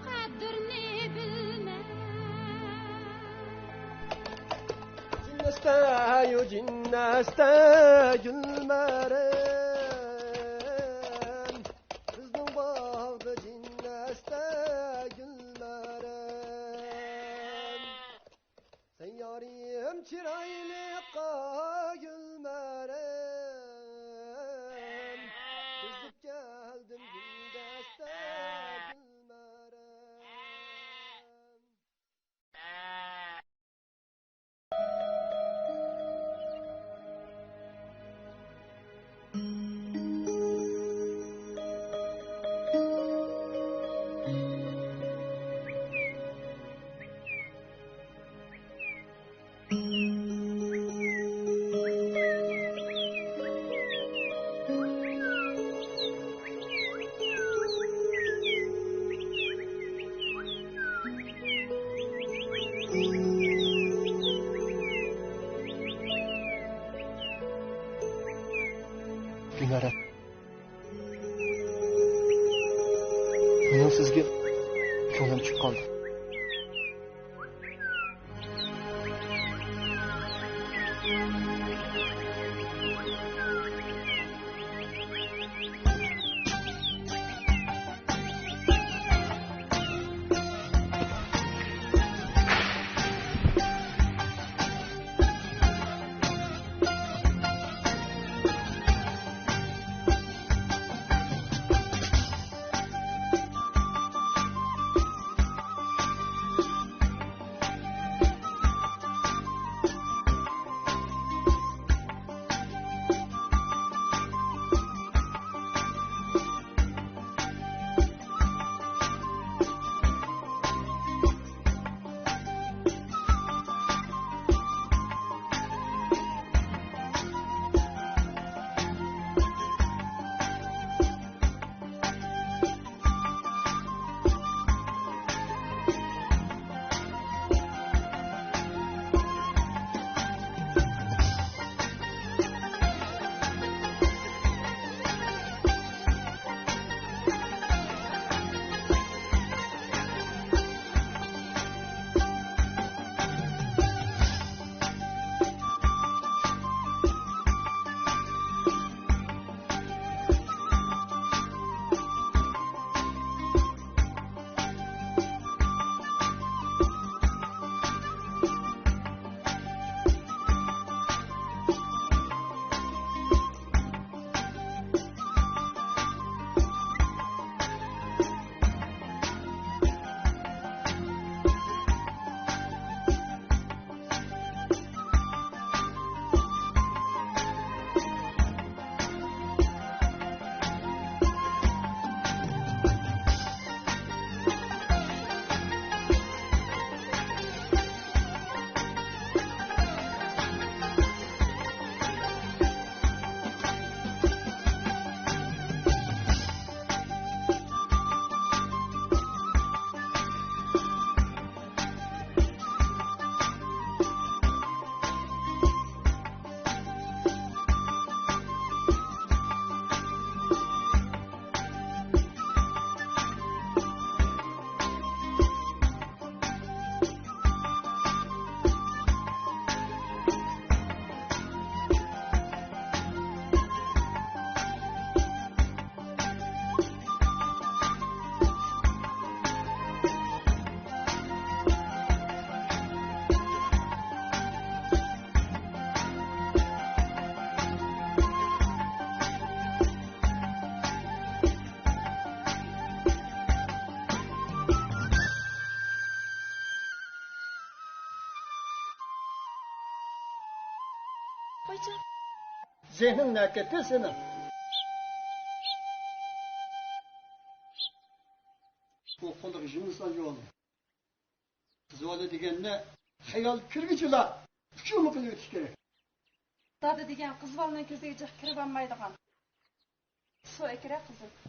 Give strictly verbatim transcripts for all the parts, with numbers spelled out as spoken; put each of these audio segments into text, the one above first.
قەدرىنى بىلمەي. جىننەستە، يۇ جىننەستە، گۈلمەرەم. بىزنىڭ باغدا جىننەستە، گۈلمەرەم. سەن يارىم چىرايلىققا گۈلمەرەم، ئۈزۈپ كەلدىم گۈلدەستە گۈلمەرەم. گۈلنارەم، مېنىڭ سىزگە كۆڭلۈم چۈشۈپ قالدى. قويچۇ. زېھنىڭ نەگە كەتتى سېنىڭ؟ بۇ قۇلىقى يۇمۇرسان يول. قىز بالا دېگەننى خىيال كىرگۈچىلا ئۇچۇرمۇ قىلىۋېتىش كېرەك. دادا دېگەن قىز بالىنىڭ كۆزىگە جىق كىرىۋالمايدىغان. سۇ ئەكىرە، قىزىم.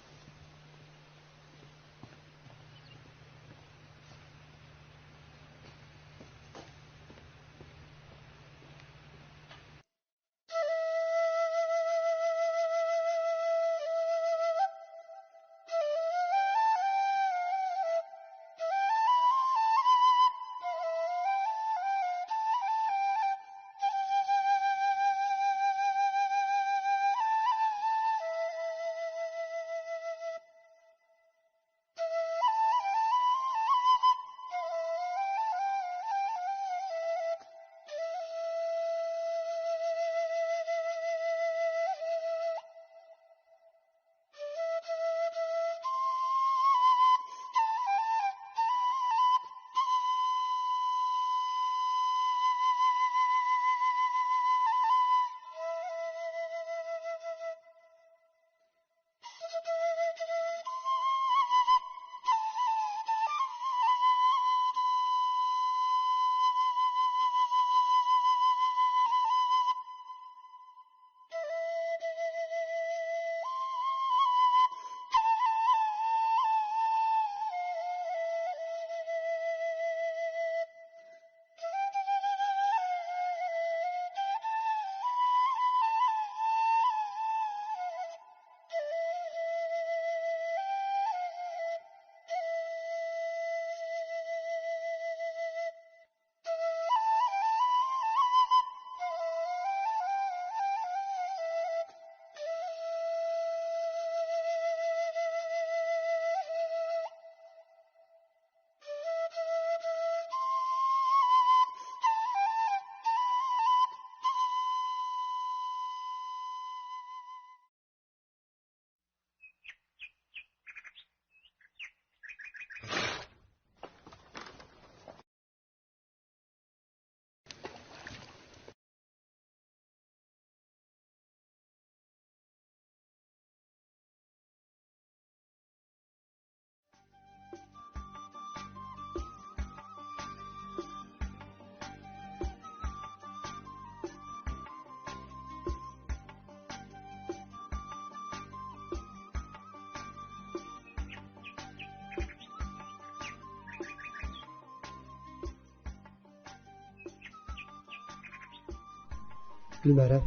گۈلمەرەم،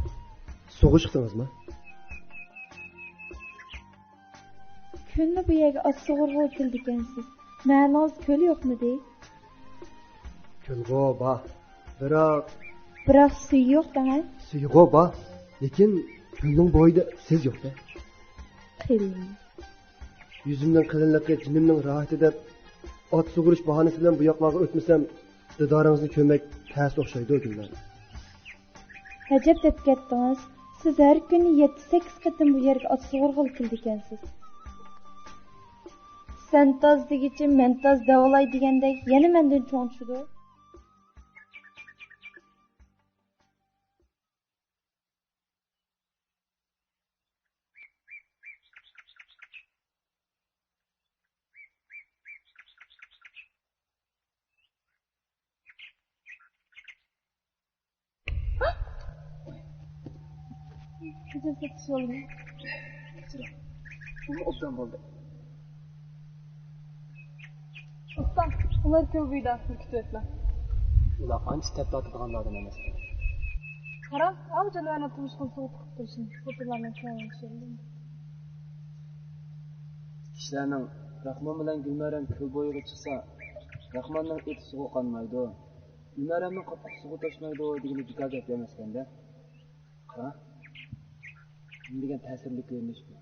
سۇغا چىقتىڭىزمۇ؟ كۈندە بۇ يەرگە ئات سۇغۇرغىلى كېلىدىكەنسىز. مەنىڭىز كۆل يوقمىدى؟ كۆلغۇ بار، بىراق. بىراق سۈيى يوق دەڭە. سۈيىغۇ بار، لېكىن كۆلنىڭ بويىدا سىز يوق-دە. قېرىم. يۈزۈمنىڭ قېلىنلىقى جېنىمنىڭ راھىتى دەپ، ئات سۇغۇرۇش باھانىسى بىلەن بۇ ياقلارغا ئۆتمىسەم، دىدارىڭىزنى كۆرمەك تەس ئوخشايدۇ، گۈلنار. ئەجەب دەپ كەتتىڭىز. سىز ھەر كۈنى يەتتە-سەككىز قېتىم بۇ يەرگە ئات سۇغۇرغىلى كېلىدىكەنسىز. سەن تاز دېگۈچە مەن تاز دەۋالاي دېگەندەك، يەنە مەندىن چوڭ چۈشىدۇ. كېچىدە سېتىش يولىمۇ. ئۇ ئوبدان بولدى. ئۇستا، ئۇلار كۆل بويىدا، بىر كۈتۈۋېتىلا. ئۇلار ئانچە تەپ تارتىدىغانلاردىن ئەمەس. قارا، ئاۋۇ جانىۋارنىڭ تۇمشۇقىنى سۇغا تىقىپ تۇرۇشىنى، خوتۇنلارنىڭ كۆڭلىنى چۈشۈردۈم. كىشىلەرنىڭ راخمان بىلەن گۈلمەرەم كۆل بويىغا چىقسا، راخماننىڭ ئېتى سۇغا قانمايدۇ، گۈلمەرەمنىڭ قاپىقى سۇغا توشمايدۇ دېگىنى بىكار گەپ ئەمەسكەندە. قارا، نېمە دېگەن تەسىرلىك كۆرۈنۈش بۇ.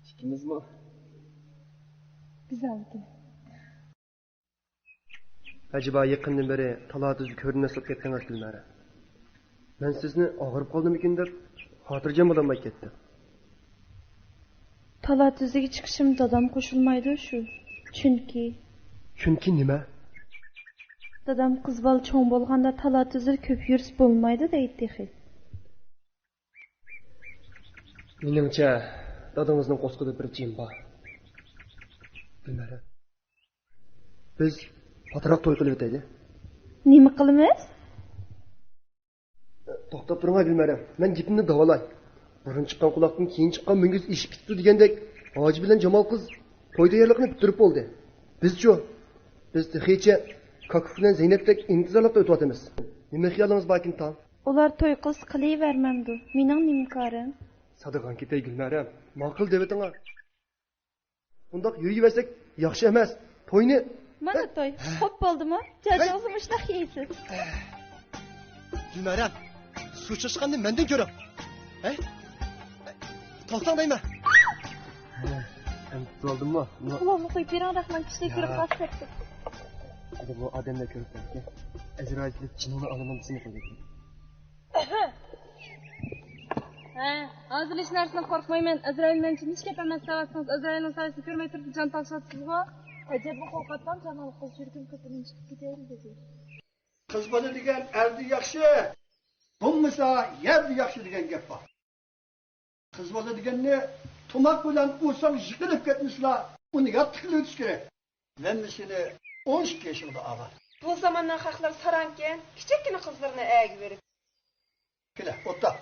ئىككىمىزمۇ گۈزەلكەن. ئەجەبا يېقىندىن بېرى تالا-تۈزگە كۆرۈنمەس بولۇپ كەتتىڭىز، گۈلنارە. مەن سىزنى ئاغرىپ قالدىمىكىن دەپ خاتىرجەم بولالماي كەتتىم. تالا-تۈزگە چىقىشىم دادام قوشۇلمايدۇ شۇ. چۈنكى. چۈنكى نېمە؟ دادام قىز بالا چوڭ بولغاندا تالا-تۈزدە كۆپ يۈرسە بولمايدۇ دەيدۇ تېخى. مېنىڭچە، دادىڭىزنىڭ قورسىقىدا بىر جىن بار. گۈلمەرەم، بىز پاتراق توي قىلىۋېتەيلى. نېمە قىلىمىز؟ توختاپ تۇرۇڭ، گۈلمەرەم، مەن گېپىمنى داۋالاي. بۇرۇن چىققان قۇلاقتىن كېيىن چىققان مۈڭگۈز ئېشىپ كېتىپتۇ دېگەندەك، ھاجى بىلەن جامال قىز توي تەييارلىقىنى پۈتتۈرۈپ بولدى. بىزچۇ؟ بىز تېخىچە كاكا بىلەن زەينەپتەك ئىنتىزارلىقتا ئۆتۈۋاتىمىز. نېمە خىيالىڭىز باركىن، تاڭ؟ ئۇلار توي قىلسا قىلىۋەرمەمدۇ؟ مېنىڭ نېمە كارىم؟ سادىغان كېتەي، گۈلمەرەم. ماقۇل دەۋېتىڭا. بۇنداق يۈرۈۋەرسەك ياخشى ئەمەس. توينى مانا توي. خوپ بولدىمۇ؟ جاجىڭىزنى مۇشۇنداق يەيسىز. گۈلمەرەم، سۇ چاچقاننى مەندىن كۆرۈڭ. ھەي، توختاڭ دەيمەن. ئەمدى تۇتۇۋالدىممۇ؟ قۇلاقنى قويۇپ بېرىڭ، رەھمان كىشىلەر كۆرۈپ قالسا دەپتۇ. ئەمدى بۇ ئادەملەر كۆرۈپ قالسا، ئەزرائىل كېلىپ جېنىڭنى ئالىمەن دېسىمۇ قويىدۇ. ھە، ھازىر ھېچ نەرسىدىن قورقمايمەن. ئەزرائىل مەن ئۈچۈن ھېچ گەپ ئەمەس، دەۋاتسىڭىز، ئەزرائىلنىڭ سايىسىنى كۆرمەي تۇرۇپ جان تالىشىۋاتىسىزغۇ؟ ئەجەبمۇ قورقاتتىم، جانلىق قىز يۈرىكىم قېتىدىن چىقىپ كېتەيلى دېدى. قىز بالا دېگەن ئەردە ياخشى، بولمىسا يەردە ياخشى دېگەن گەپ بار. قىز بالا دېگەننى تۇماق بىلەن ئۇرساڭ يىقىلىپ كەتمىسىلا، ئۇنى ياتلىق قىلىۋېتىش كېرەك. مەن مۇشۇنى ئون ئىككى يېشىمدا ئالغان. بۇ زاماننىڭ خەقلىرى ساراڭكەن، كىچىككىنە قىزلىرىنى ئەگىۋېرىپ. كېلە، ئولتۇر.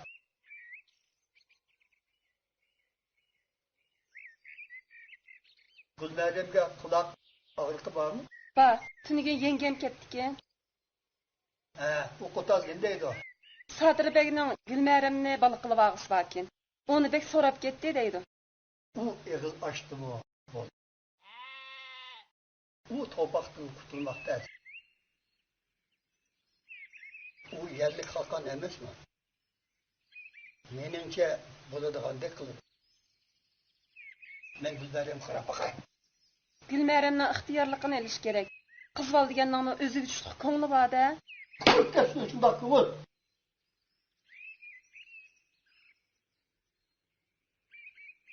گۈلمەرەمگە قۇلاق ئاغرىقى بارمۇ؟ بار. تۈنۈگۈن يەڭگەم كەپتىكەن. ھە، ئۇ قوتاز نېمە دەيدۇ؟ سادىر بەگنىڭ گۈلمەرەمنى بالا قىلىۋالغۇسى باركەن. ئۇنى بەك سوراپ كەتتى دەيدۇ. ئۇ ئېغىز ئاچتىمۇ بولدى. ئۇ توپاقتىن قۇتۇلماق تەس. ئۇ يەرلىك خاقان ئەمەسمۇ؟ مېنىڭچە بولىدىغاندەك قىلىدۇ. مەن گۈلمەرەمگە قاراپ باقاي. گۈلمەرەمنىڭ ئىختىيارلىقىنى ئېلىش كېرەك. قىز بالا دېگەننىڭمۇ ئۆزىگە چۇتلۇق كۆڭلى بار-دە. قۇرۇپ كەتسۇن شۇنداق كۆڭۈل.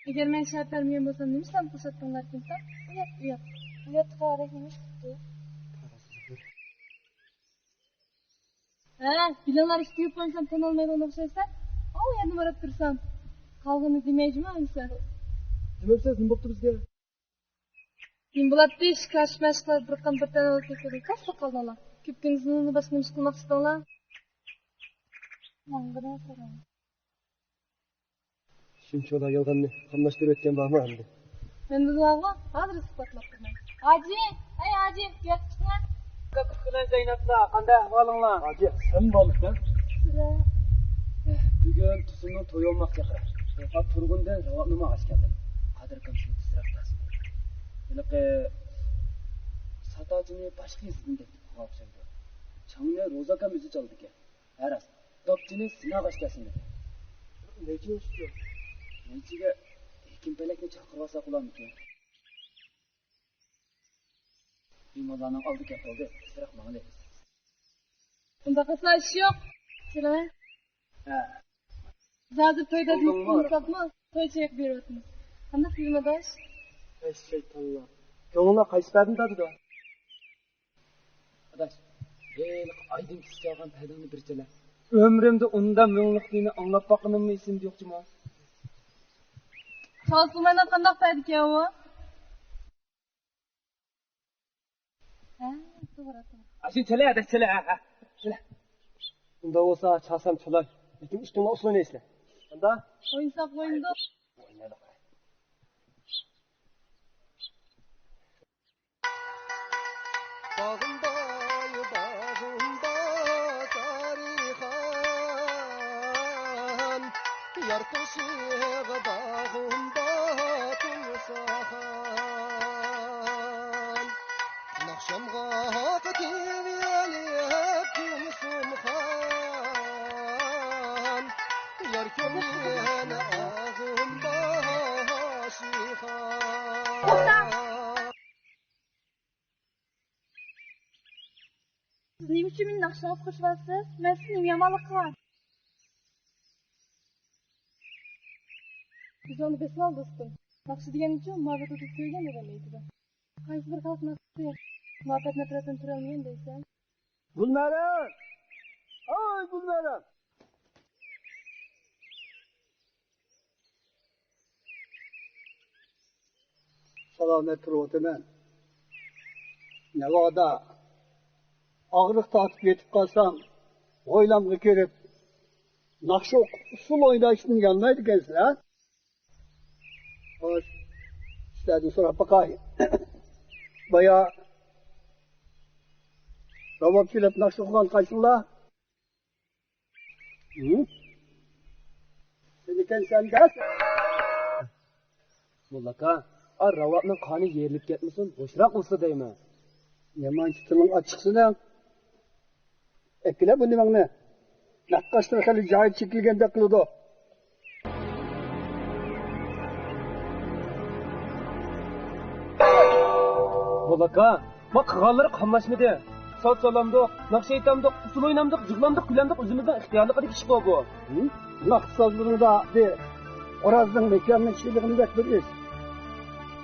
ئەگەر مەن شەرت بەرمىگەن بولسام، نېمە ئىشلارنى قىلىشاتتىڭلاركىن؟ ئۇيات، ئۇيات. ئۇياتقا ھەرەكمۇ قىپتۇ. ھە، بىلىڭلار ئىككى يۈز قويسام تونۇلمايدىغان ئوخشايسەن. ئاۋۇ يەردە ماراپ تۇرسام. قالغىنى دېمەي جۇمۇ ئەمىسە. دېمەمسىز، نېمە بوپتۇ بىزگە؟ نېمە بولاتتى؟ ئىش كاش مەشىقلەر بىر قان بىر تەن ئالىپ كەتكەندە كاسلا قالدىڭلار. كۆپ كۈندۈزدىن باشقا نېمە ئىش قىلماقچى ئىدىڭلار؟ ماڭا بىر نەرسە سوراڭ. شۇنچىۋالا يالغاننى قاملاشتۇرۇۋەتكەن بارمۇ ئەمدى؟ مەن بىلىۋالغۇ، ھازىر ئىسپاتلاپ تۇرىمەن. ھاجى! ئەي ھاجى! بۇياققا چىقىڭە! كاكا بىلەن زەينەپلا، قانداق ئەھۋالىڭلار؟ ھاجى، سەن بارمىكەن؟ سىلە؟ بۈگۈن تۇسۇمنىڭ تويى بولماق چاغى. ئوقاپ تۇرغۇندىن راۋابنىمۇ ئاچ كەلدىم. قادىر ئاكام شۇنى تېزرەك تارتسۇن. ھېلىقى ساتاچىنى باشقا يېزىدىن تېپىپ قىلغان ئوخشايدۇ. چاڭنى روزى ئاكام ئۆزى چالىدىكەن. ھە راست، داپچىنى سىناغاچ كەلسۇن دېدى. نەيچىگە ئۇچتۇ؟ نەيچىگە ھېكىم پەلەكنى چاقىرىۋالساق بولارمىكىن؟ ئىماملارنىڭ ئالدى كەپ قالدى، تېزرەك ماڭىلى. ئۇنداق قىلسا ئىش يوق. سىلە؟ ھە. بىز ھازىر توي دادىمىز قىلمىساقمۇ، توي چېيىقى بېرىۋاتىمىز. قانداق دېدىم ئاداش؟ ھەي شەيتانلار. كۆڭلۈڭلار قايسى پەدىنى تارتىدۇ؟ ئاداش، ھېلىقى ئايدىڭ كىسىككە ئالغان پەدىڭنى بىر چېلە. ئۆمرۈمدە ئۇنداق مۇڭلۇق كۈينى ئاڭلاپ باققىنىممۇ ئېسىمدە يوق جۇمۇ. چالسىمايلا قانداق پەدىكەن ئۇ؟ ھە، توغرا، توغرا. ئاشۇ چېلە، ئاداش، چېلە، ھە، ھە، چېلە. ئۇنداق بولسا چالسام چالاي. لېكىن ئىككىڭلار ئۇسسۇل ئوينايسىلەر. ئاندا؟ ئوينىساق ئوينىدۇق. باغىم بار، باغىم بار سارىخان، يار قوشىغا باغىم بار تۇرساخان. ناخشامغا قېتىۋېلىپ تۇرسۇمخان، يار كۆڭلىنى ئاغىم باشىخان. توختاڭ! سىز نېمە ئۈچۈن مېنى ناخشىڭىزغا قوشۇۋالىسىز؟ مەن سىزنى نېمە يامانلىق قىلغان؟ كۆزۈڭنى بېسىۋال، دوستۇم. ناخشا دېگەن ئۈچۈن مۇھەببەت ئوتىدا كۆيگەن ئادەم ئېيتىدۇ. قايسى بىر خەلق ناخشىسى مۇھەببەت نەپرەتتىن تۇرالمىغان دەيسەن؟ گۈلمەرەم! ئاي، گۈلمەرەم! سالامەت تۇرۇۋاتىمەن. ناۋادا ئاغرىق تارتىپ يېتىپ قالسام، ھويلامغا كىرىپ، ناخشا ئوقۇپ، ئۇسسۇل ئويناشتىن يانمايدىكەنسىلەر. خوش، سىلەردىن سوراپ باقاي. بايا راۋاب چېلىپ ناخشا ئوقۇغان قايسىڭلار؟ ھە؟ سېنىكەن سەندە. موللاكا، ئا راۋابنىڭ قانى يېرىلىپ كەتمىسۇن، بوشراق بولسا دەيمەن. يامانچە تىلىڭ ئاچچىق سېنىڭ. ئەكىلە بۇ نېمەڭنى. نەققاشلار خېلى جايى چېكىلگەندەك قىلىدۇ. بولۇپا، ما قىلغانلىرى قاملاشمىدى. ساز چالامدۇق، ناخشا ئېيتامدۇق، ئۇسسۇل ئوينامدۇق، جىغلامدۇق، كۈلەمدۇق، ئۆزىمىزنىڭ ئىختىيارلىقىدىكى ئىش بۇ. ھە؟ ناخشا سازلىرىڭدا بىر خورازنىڭ مېكىياننى چىشلىغىنىدەك بىر ئىش.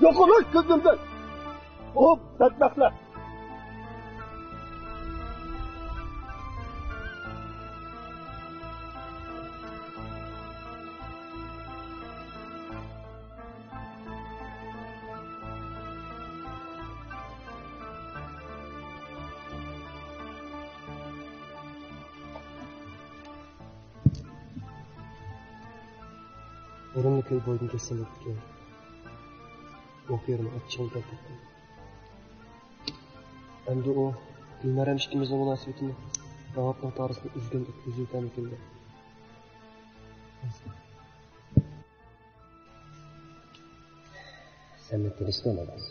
يوقىلىش كۆزۈمدىن! ئۇ بەتبەختلەر! ئورۇنلۇ كۆل بويىدىن كەچسەم ئۆتۈپ كېلەي. ئوقۇيۇرمەن، ئاچچىقىم كەلدى. ئەمدى ئۇ گۈلمەرەم ئىككىمىزنىڭ مۇناسىۋىتىنى راۋابنىڭ تارىسىنى ئۈزگەندەك ئۈزۈۋېتەرمىكىن دەپ. سەن مېنى تىنچلىتىۋال، ئاداش.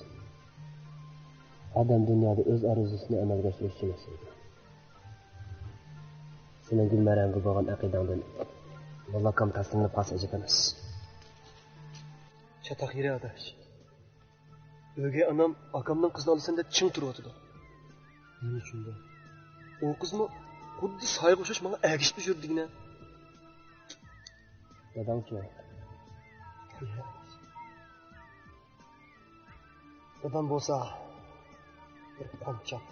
ئادەم دۇنيادا ئۆز ئارزۇسىنى ئەمەلگە ئاشۇرۇشقا ياشايدۇ. سېنىڭ گۈلمەرەمگە بولغان ئەقىدەڭدىن موللاكام تەسىرلىنىپ قالسا ئەجەب ئەمەس. چاتاق يېرى، ئاداش. ئۆگەي ئانام ئاكامنىڭ قىزىنى ئالىسەن دەپ چىڭ تۇرۇۋاتىدۇ. نېمە ئۈچۈن بۇ؟ ئۇ قىزمۇ خۇددى سايغا ئوخشاش ماڭا ئەگىشىپ يۈرىدىغىنە. داداڭچۇ؟ دادام بولسا بىر قونچاق.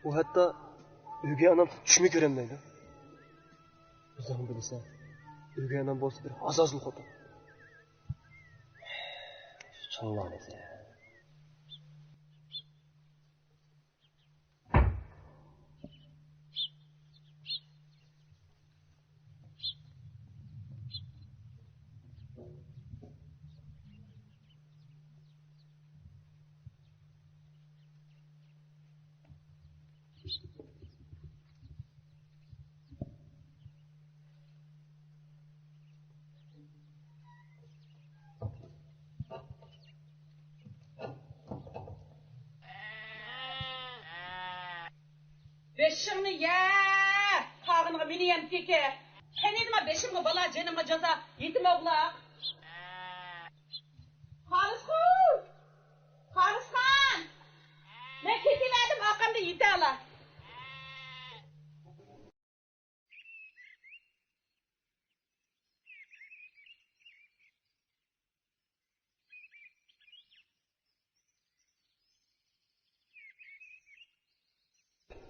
ئۇ ھەتتا ئۆگەي ئانام چۈشىمۇ كۆرەلمەيدۇ. ئۆزۈڭ بىلىسەن، ئۆگەي ئانام بولسا بىر ھازازۇل خوتۇن. چوڭلار دېسە. بېشىڭنى يە! قاغىنىغا مېنى يەم تېكە. قېنى نېمە بېشىمغا بالا، جېنىمغا جازا، يېتىم ئوغلاق. خالىسخۇ! خالىسخان! مەن كېتىۋەردىم، ئاقامدا يېتەلا.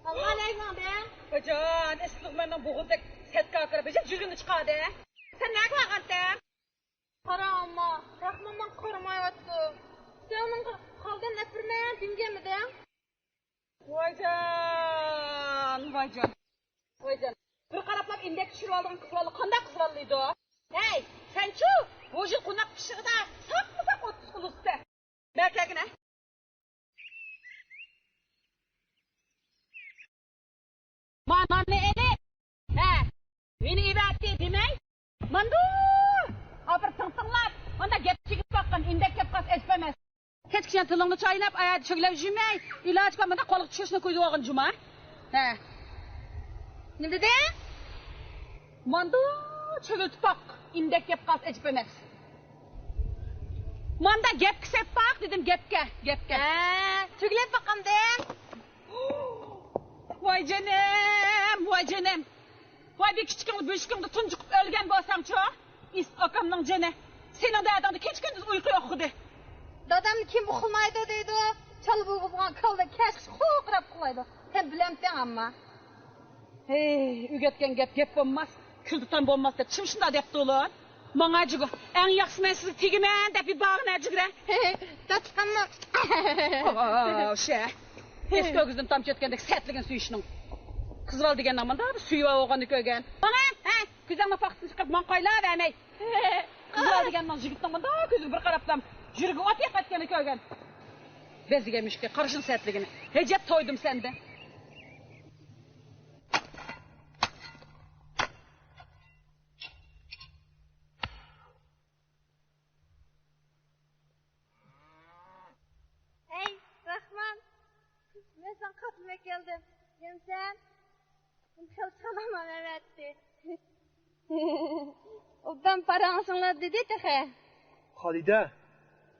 ئالغان ئەينىڭدە. ۋايجان، ئېسىل تۇغمەننىڭ بوغۇزىدەك سەت كاكىرى بېجىپ جۈگىنى چىقاردى. سەن نەگە بارغانتىڭ؟ قارا ئامما، رەھماننىڭ قارىمايۋاتىدۇ. سەن ئۇنىڭغا خالدان ئەپ بېرىمەن دېمىگەنمىدىڭ؟ ۋايجان، ۋايجان. ۋايجان، بىر قاراپلا ئىندەك چۈشۈرۈۋالىدىغان قىز بالا قانداق قىز بالا دەيدۇ؟ ھەي، سەنچۇ؟ بۇ يىل قوناق پىششىقىدا ساقمۇ ساق ئوتتۇز قىلىسىتە. بەر كەلگىنە. مانانى ئېلىپ، ھە، مېنى ئېۋەتتى دېمەي. ماندۇ! ئاپىرىپ تىڭتىڭلاپ، مانا گەپ چېكىپ باققىن، ئىندەك گەپ قالسا ئېچىپ ئەمەس. كەچكىچە تىلىڭنى چايناپ، ئايەردە چۆگىلەپ يۈرمەي، ئىلاجى بار مانا قولغا چۈشۈرۈشنى كۆيدۈرۈۋالغىن جۇما. ھە. نېمە دېدىڭ؟ ماندۇ چۆگۈلتۈپ باق، ئىندەك گەپ قالسا ئېچىپ ئەمەس. ماندا گەپكە سەپ باق دېدىم، گەپكە، گەپكە. ھە، چۆگۈلەپ باقامدە. ۋاي جېنىم، ۋاي جېنىم. ۋاي بىر كىچىكىڭدە بۆشۈكۈڭدە تۇنجۇقۇپ ئۆلگەن بولساڭچۇ؟ ئىس ئاكامنىڭ جېنى. سېنىڭ دەردىڭدە كېچە كۈندۈز ئۇيقۇ يوق ئىدى. دادامنى كىم ئۇخلىمايدۇ دەيدۇ. چالا بولغان كالدا كەچكىچە خوقراپ ئۇخلايدۇ. سەن بىلەمتىڭ ئەمما. ھەي، ئۆگەتكەن گەپ گەپ بولماس، كۈلدە تام بولماس دەپ چىم شۇنداق دەپتۇ ئۇلار. ماڭا جىگۇ، ئەڭ ياخشىسى مەن سىزگە تېگىمەن دەپ بىر باغىنە جىگرە. تاتلىقىممۇ. ئوشە. ئېسىكى ئۆگزىدىن تامچە ئۆتكەندەك سەتلىگىن سۆيۈشنىڭ. قىز بالا دېگەننىڭ مۇنداق بىر سۆيۈۋالغاننى كۆرگەن. ماڭا، ھە، كۆزۈڭنى پاختىسىنى چىقىرىپ ماڭا قايلاۋەرمەي. قىز بالا دېگەننىڭ يىگىتنىڭ مۇنداق كۆزىگە بىر قاراپلا يۈرىكى ئوت يېقىۋەتكەننى كۆرگەن. بەزگەن مۈشۈككە قارىشىڭ سەتلىگىنى. ھەجەپ تويدۇم سەندىن. ھەي، راخمان، مەن ساڭا قاتنىمەك كەلدىم. يەمسەن؟ مېنى خېلى چىقىرىدىغان ئەۋەتتى. ئوبدان پاراڭلىشىڭلار دېدى تېخى. خالىدە،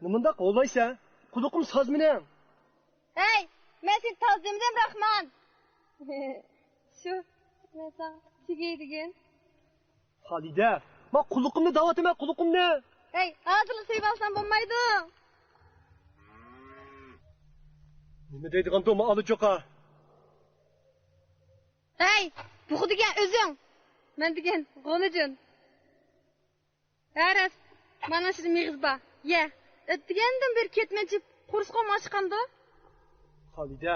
نېمانداق ھوۋلايسەن؟ قۇلىقىم ساز مېنىڭ. ھەي، مەن سېنى تازا دېمىدىم، راخمان. شۇ، مەن ساڭا تېگەي دېگىن. خالىدە، مەن قۇلىقىمنى دەۋاتىمەن، قۇلىقىمنى. ھەي، ھازىرلا سۆيۈپ ئالسام بولمايدۇ. نېمە دەيدىغاندۇ مانا ئالا چوقا؟ ھەي، بۇخۇ دېگەن ئۆزۈڭ. مەن دېگەن غۇلىجىن. ھە راست، مانا شۇ مېغىز بار. يە، ئەتىگەندىن بېرى كەتمەن چىپ قورسىقىم ئاچقاندۇ. خالىدە،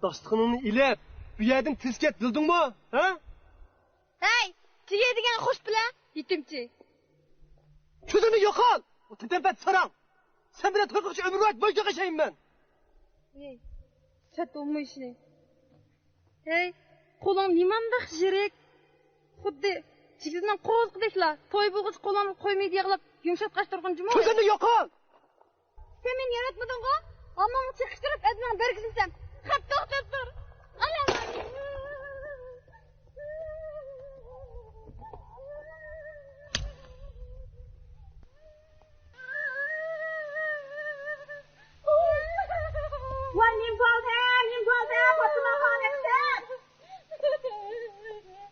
داستىخىنىڭنى ئېلىپ، بۇ يەردىن تېز كەت، بىلدىڭمۇ؟ ھە؟ ھەي، تېگەي دېگەن خوش بىلە، يېتىمچى. كۆزۈمنى يوقال! ئۇ تېتەمپەت ساراڭ! سەن بىلەن توي قىلغۇچە ئۆمۈر بويى بويىچە ياشايمەن مەن! ھەي، سەت بولما ئىشنى. ھەي، قولۇڭ نېمانداق يىرىك؟ خۇددى جىگدىنىڭ قوزۇقىدەكلا، توي بولغۇچە قولۇڭنى قويمايدۇ ياغلاپ، يۇمشاتقاچ تۇرغىن جۇمۇ. كۆزۈمنى يوقال! سەن مېنى ياۋاتمىدىڭغۇ؟ ئاممامغا چېقىشتۇرۇپ، ئەدىنىڭ بەرگۈزىمسەن. قاتتىق تۇتتۇر. ئالا! ۋاي، نېمە بولدى؟ نېمە بولدى؟ پاتىما خانىم، سەن؟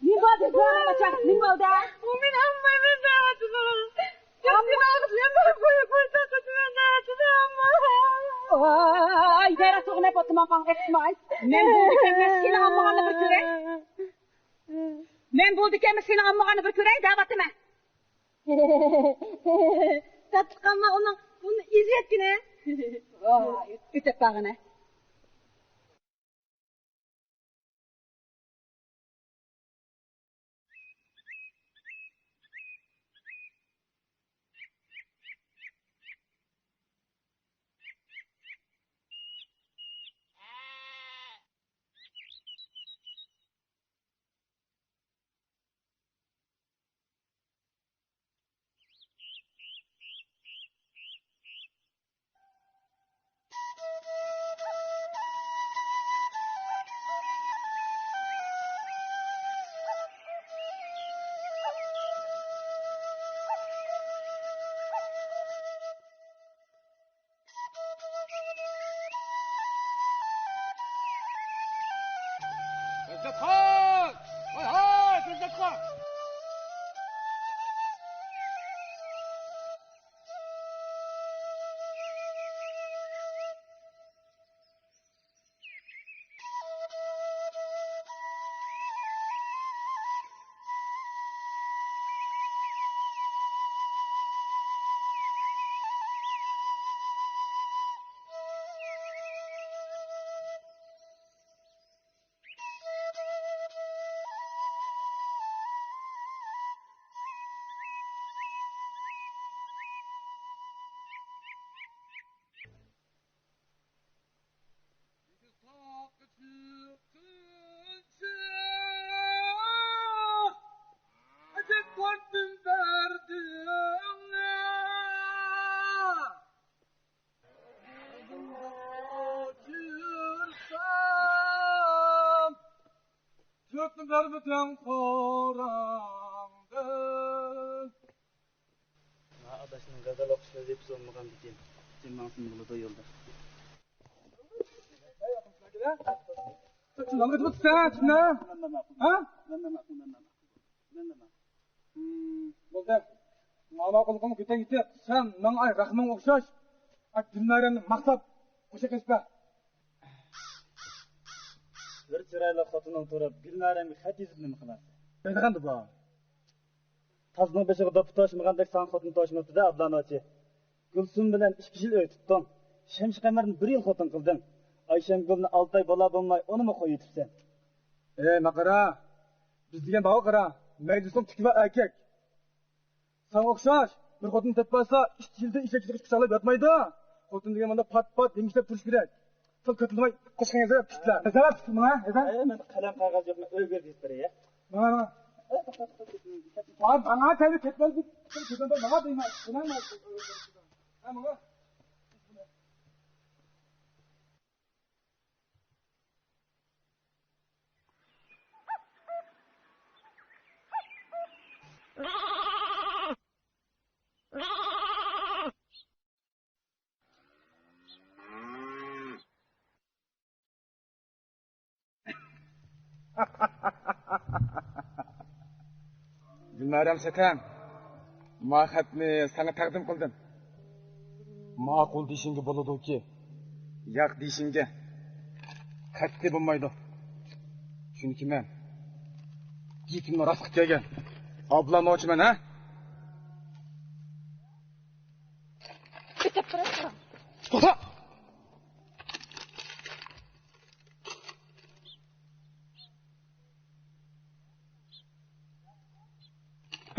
نېمە بولدى؟ زوراۋانچى، نېمە بولدى؟ ئۇ مېنى ئالمايمەن دەۋاتىدۇ. ئالمايمەن دەۋاتىدۇ، ئالمايمەن. ئاي، بەرە سوغۇنە پاتىما خان، ئېقىتماي. مەن بولدى ئىكەنمەن، سېنى ئالمىغاننى بىر كۆرەي. مەن بولدى ئىكەنمەن، سېنى ئالمىغاننى بىر كۆرەي دەۋاتىمەن. تاتلىق ئامما ئۇنىڭ، ئۇنى ئېزىۋەتكىنە. ۋاي، ئۆتەپ بارغىنە. پەرزاتخان! ھاي، ھاي، پەرزاتخان! جۈرئەتنى بەرمىدىڭ قوراڭدىن. ما ئاداشنىڭ غەزەل ئوقۇش ۋەزىپىسى بولمىغاندىكىن، جىم ماڭسىمۇ بولىدۇ يولدا. نېمە قىلىپ ئۆتىسەن، چىقما؟ ھە؟ بولدى. ماما قۇلىقىڭنى كۆتەر يېتىپ، سەن ماڭا ئاي رەخمىڭ ئوخشاش. ئاي دىلنارەمنى ماختاپ، قوشاق ئېيتىپ بەر. چىرايلىق خوتۇنۇڭ تۇرۇپ، گۈلنارەمگە خەت يېزىپ نېمە قىلارسەن؟ نېمە دېگەندۇ بۇ؟ تازنىڭ بېشىغا دوپپا توشمىغاندەك ساڭا خوتۇن توشماپتۇ-دە، ئابلا نوچى. گۈلسۈم بىلەن ئىككى يىل ئۆي تۇتتۇڭ. شەمشى قەمەرنى بىر يىل خوتۇن قىلدىڭ. ئايشەمگۈلنى ئالتە ئاي بالا بولماي، ئۇنىمۇ قويۇۋېتىپسەن. ئەي، ماقارا، بىز دېگەن بارغۇ قارا، مەيدىسىنىڭ تۈكى بار ئەركەك. ساڭا ئوخشاش بىر خوتۇن تېپىپ ئالسا، ئىككى يىلدىن ئېشەك چىقىش قۇچاقلاپ ياتمايدۇ. خوتۇن دېگەن مانا پات-پات يېڭىشلەپ تۇرۇش كېرەك. سەل كۆتۈرمەي قوشقىڭىزغا پىتلە. ئەزەپ، ماڭا، ئەزەپ. ئەي، مەندە قەلەم قەغەز يوق، مەن ئۆيگە يېزىپ بېرەي. ماڭا، ماڭا. ئەي، توختا، توختا، توختا. ماڭا، ماڭا تەۋە كەتمەيدۇ. ماڭا دەيمەن. ھە، ماڭا. گۈلنارەم سەتەم، ما خەتنى ساڭا تەقدىم قىلدىم. ماقۇل دېيىشىڭگە بولىدۇكى، ياق دېيىشىڭگە قەتئىي بولمايدۇ. چۈنكى مەن گېپىمنى راست قىلىپ كەلگەن ئابلا نوچىمەن، ھە؟ توختا!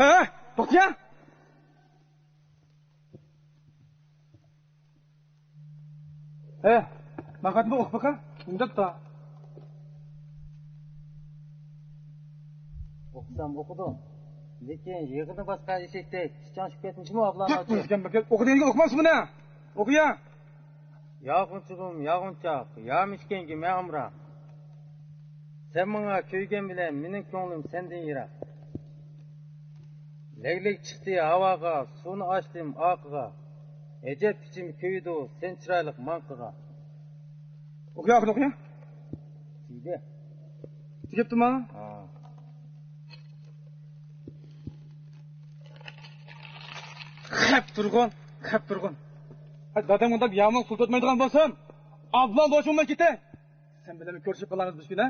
ھە، توختىيا! ھە، ماڭا قايتىپ ئوقۇپ باقا. نېمە دەپتۇ؟ ئوقۇسام ئوقۇدۇم. لېكىن يىغىنى باسقان ئېشەكتەك تىز چاڭشىپ كەتمىشىمۇ ئابلا نوچى؟ ئوقۇ دېگەنگە ئوقۇماسمۇ نە؟ ئوقۇيا! يا غۇنچىلىرىم، يا غۇنچاق، يا مىشكەنگە مەن ئامراق. سەن ماڭا كۆيگەن بىلەن مېنىڭ كۆڭلۈم سەندىن يىراق. لەگلەك چىقتى ھاۋاغا، سۇنى ئاچتىم ئاقىغا. ئەجەب ئىچىم كۆيىدۇ سەن چىرايلىق ماڭقىغا. ئوقۇيا، ئوقۇيا، ئوقۇيا. تۈگىدى. تۈگەپتىما؟ ھا. خەپ تۇرغۇن، خەپ تۇرغۇن. ھە، دادام مۇنداق يامۇلۇق سۇلتاتمايدىغان بولسام، ئابلا نوچى بولماي كېتەي. سەن بىلەن كۆرۈشۈپ قالارمىز بىر كۈن، ھە؟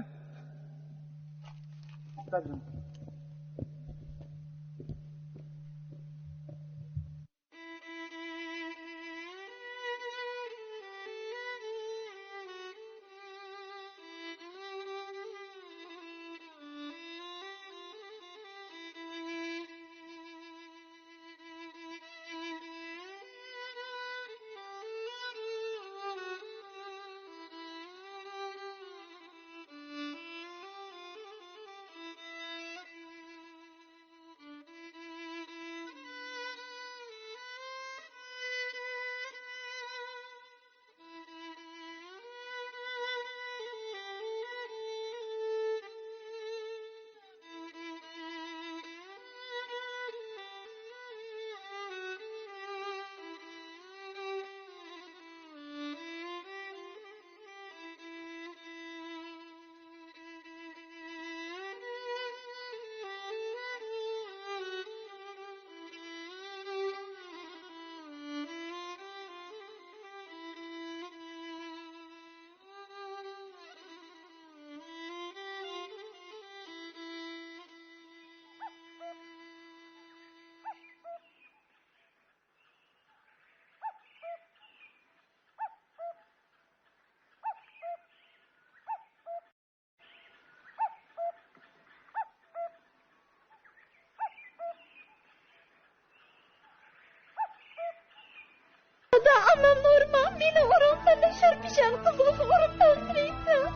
دادا، ئانامنى ئۇرما، مېنى ئۇرۇڭ، سەندەك شورپىشاڭ قىزغىسى ئۇرۇپ تاشلىۋېتىڭ.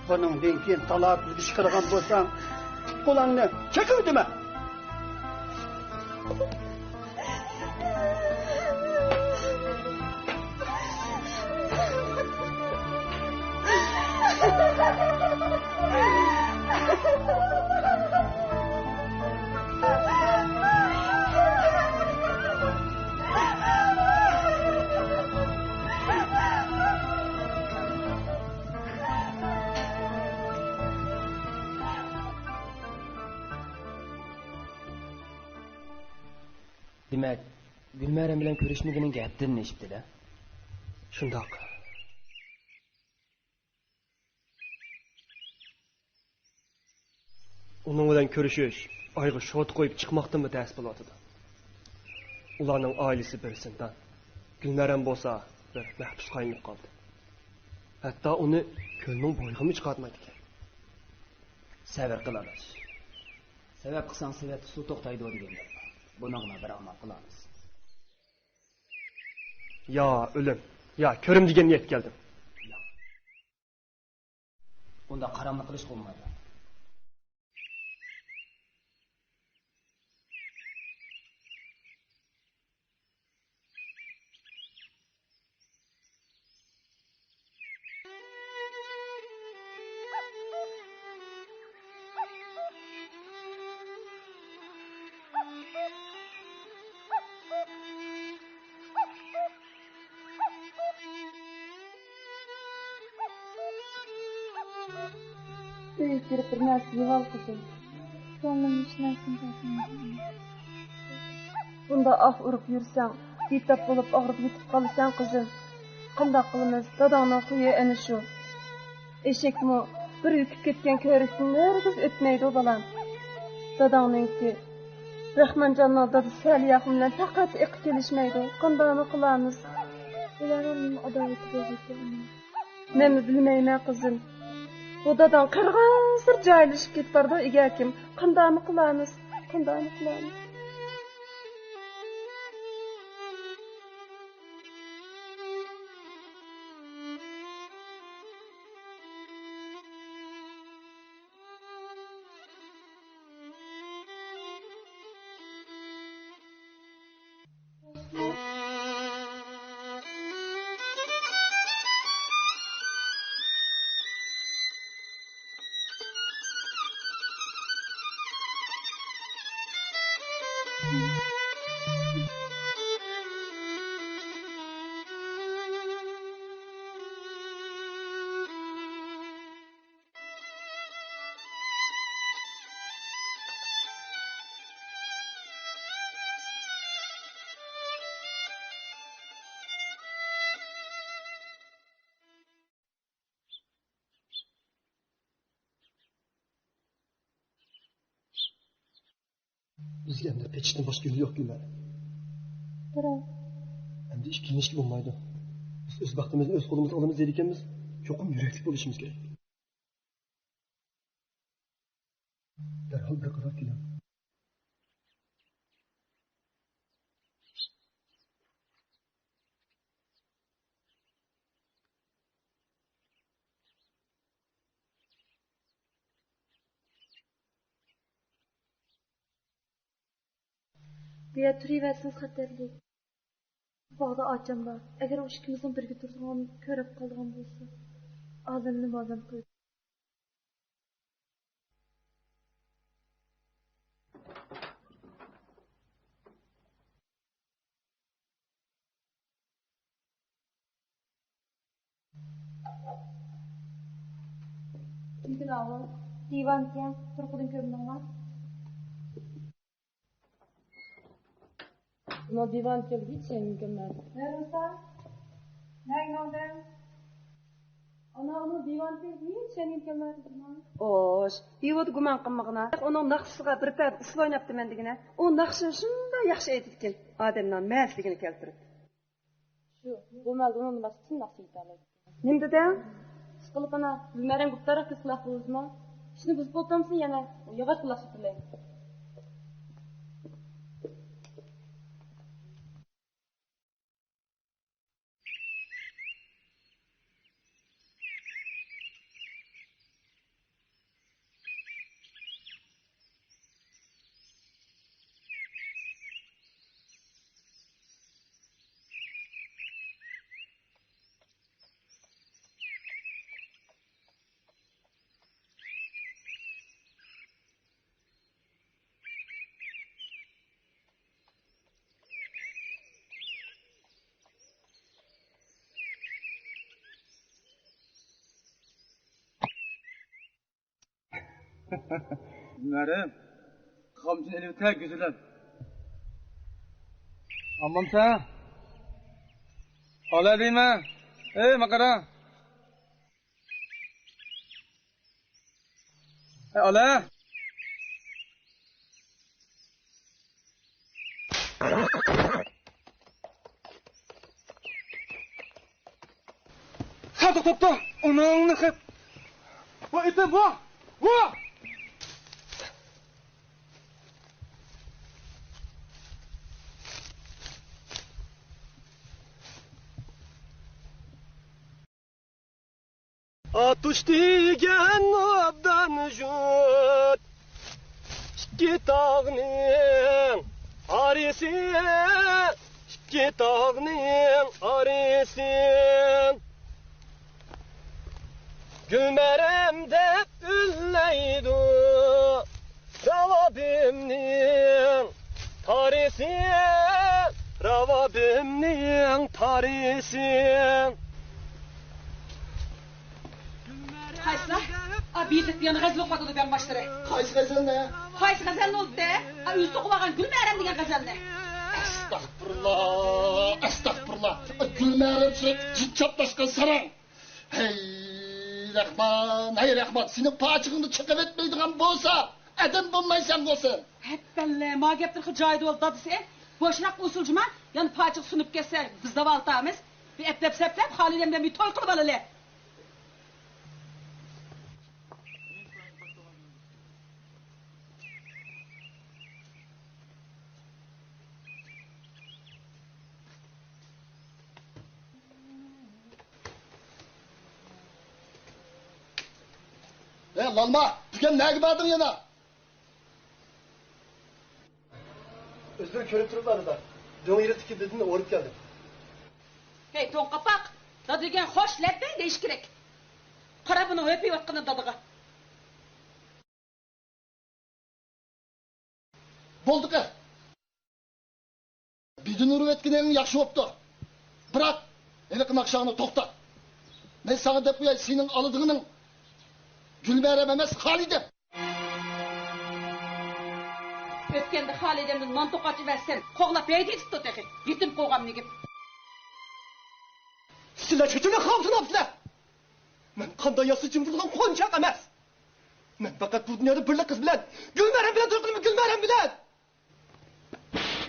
بۇنىڭدىن كېيىن تالاپىزغا چىقىدىغان بولساڭ، قولۇڭنى چېكىۋېتىمەن. دېمەك، گۈلمەرەم بىلەن كۆرۈشمىگىنىڭگە ھەپتىدىن ئېشىپتۇ-دە. شۇنداق. ئۇنىڭ بىلەن كۆرۈشۈش ئايغا شوتا قويۇپ چىقماقتىنمۇ تەس بولۇۋاتىدۇ. ئۇلارنىڭ ئائىلىسى بىر زىندان، گۈلنارەم بولسا بىر مەھبۇسقا ئايلىنىپ قالدى. ھەتتا ئۇنى كۆلنىڭ بويىغىمۇ چىقارتمايدىكەن. سەۋر قىلىمىز. سەۋەب قىلساڭ سېۋەتتە سۇ توختايدۇ دېگەن گەپ بار. بۇنىڭغىمۇ بىر ئامال قىلىمىز. يا ئۆلۈم، يا كۆرۈم دېگەنگە يەتكەلدىم. ئۇنداق قاراملىق قىلىشقا بولمايدۇ. ئۆيگە كىرىپ بىر نەرسە يېۋال قىزىم. كۆڭلۈم ھېچ نەرسىنى تاپالمىدى. بۇنداق ئاھ ئۇرۇپ يۈرسەڭ، بىتاپ بولۇپ ئاغرىپ يېتىپ قالىسەن قىزىم. قانداق قىلىمىز؟ داداڭنىڭ خۇيى ئەنە شۇ. ئېشەكمۇ بىر ئۆتۈپ كەتكەن كۆۋرۈكتىن ھەرگىز ئۆتمەيدۇ بالام. داداڭنىڭكى. راخمانجاننىڭ دادىسى سەلىيەخۇن بىلەن پەقەت ئېقى كېلىشمەيدۇ. قانداقمۇ قىلامىز؟ ئۇلارنىڭ نېمە ئاداۋىتى بولغىيتتى ئۇنىڭ؟ نېمە بىلمەيمەن قىزىم. بۇ داداڭ قېرىغانسېرى جاھىللىشىپ كېتىپ بارىدۇ ئىگەكىم. قانداقمۇ قىلامىز؟ قانداقمۇ قىلامىز؟ بىزگە ئەمدى قېچىشتىن باشقا يول يوق، گۈلنار. بىراق. ئەمدى ئىككىلىنىشكە بولمايدۇ. بىز ئۆز بەختىمىزنى ئۆز قولىمىزغا ئالىمىز دەيدىكەنمىز، چوقۇم يۈرەكلىك بولۇشىمىز كېرەك. دەرھال بىر قارار كېلىڭ. بۇ يەردە تۇرۇۋەرسىڭىز خەتەرلىك. باغدا ئاچام بار. ئەگەر ئۇ ئىككىمىزنىڭ بىرگە تۇرىدىغانلىقىنى كۆرۈپ قالىدىغان بولسا، ئالەمنى مالەم قىلىدۇ. نېمىكىن ئاۋۇ؟ دىۋانكەن، تۇرقىدىن كۆرمىدىڭما؟ ئۇنىڭ دىۋانى كەلگىچە يەنگىن كەلمەيدۇ. ھە، رۇخسار؟ نەگە ماڭدىڭ؟ ئانا، ئۇنىڭ دىۋانى كەلگىچە يەنگىن كەلمەيدۇ. خوش، دىۋاندا گۇمان قىلمىغىنا. ئۇنىڭ ناخشىسىغا بىر پەدە ئۇسسۇل ئويناپتىمەن دېگىنە. ئۇ ناخشىنى شۇنداق ياخشى ئېيتىدىكەن. ئادەمنىڭ مەسلىكىنى كەلتۈرۈپ. شۇ، بۇ مەلدە ئۇنىڭدىن باشقىسىنى ناخشا ئېيتالايدۇ. نېمە دېدىڭ؟ ئىشقىلىپ ئانا، گۈلمەرەم گۇپتارراق كۆز قۇلاق بولىسىما؟ ئىشنى بۇزۇپ ئولتۇرمىسۇن يەنە، ياغاچ قۇلاق سۈپۈرەي. مەرىم، قامچىنى ئېلىۋېتە، گۈزىلىم. ئاممامسەن؟ ئالا دەيمەن. ئەي، ماقارا. ئەي، ئالا. توختا، ئۇنىڭنى خەپ. بۇ ئېتىم، بۇ! بۇ! ئاتۇش دېگەن ئوبدان ژۇت، ئىككى تاغنىڭ ئارىسى، ئىككى تاغنىڭ ئارىسى. گۈلمەرەم دەپ ئۈنلەيدۇ راۋابىمنىڭ تارىسى، راۋابىمنىڭ تارىسى. قايسىلار؟ ئا، بېيىتىپ يەنە غەزەل ئوقۇۋاتىدۇ بەڭباشلىرى. قايسى غەزەلنى؟ قايسى غەزەلنى ئۇنتتى؟ ئا، ئۆزى توقۇۋالغان گۈلمەرەم دېگەن غەزەلنى. ئەستەغپۇرۇللا، ئەستەغپۇرۇللا. گۈلمەرەم شۇ جىت چاپلاشقان ساراڭ. ھەي، رەھمان، ھەي، رەھمان، سېنىڭ پاچىقىڭنى چېقىۋەتمەيدىغان بولسا، ئادەم بولمايسەنغۇ سەن. ھەپپەللە، ما گەپلىرى جايىدا بول، دادىسى. بوشراق ئۇسسۇل جۇما، يەنە پاچىق سۇنۇپ كەتسە، بىز داۋالىتامىز. بىر ئەپلەپ سەپلەپ، خالىدەم بىلەن بىر توي قىلىپ ئالايلى. ھە، لالما، بۈگۈن نەگە باردىڭ يەنە؟ ئۆزلىرى كۆرۈپ تۇرۇپلا، دادا. دۆڭ يېرىدىكى بىدىننى ئورۇپ كەلدىم. ھەي، توڭ قاپاق! دادا دېگەن خوش لەببەي دېيىش كېرەك. قارا، بۇنىڭ ھۆپىيىۋاتقىنى دادىغا. بولدى قېنى. بىدىن ئۇرۇۋەتكىنىڭ ياخشى بوپتۇ. بىراق، ھېلىقى ناخشاڭنى توختات. مەن ساڭا دەپ قوياي، سېنىڭ ئالىدىغىنىڭ گۈلمەرەم ئەمەس، خالىدەم. ئۆتكەندە خالىدەمدىن نان توقاچ ئەۋەتسەم، قوغلاپ ھەيدىۋېتىپتۇ تېخى. يېتىم قوغان نېگىپ. سىلەر شۇنچىلىك خام سۇنامسىلەر؟ مەن قانداق ياسىچىم بولغان قونچاق ئەمەس. مەن پەقەت بۇ دۇنيادا بىرلا قىز بىلەن، گۈلمەرەم بىلەن توي قىلىمەن، گۈلمەرەم بىلەن!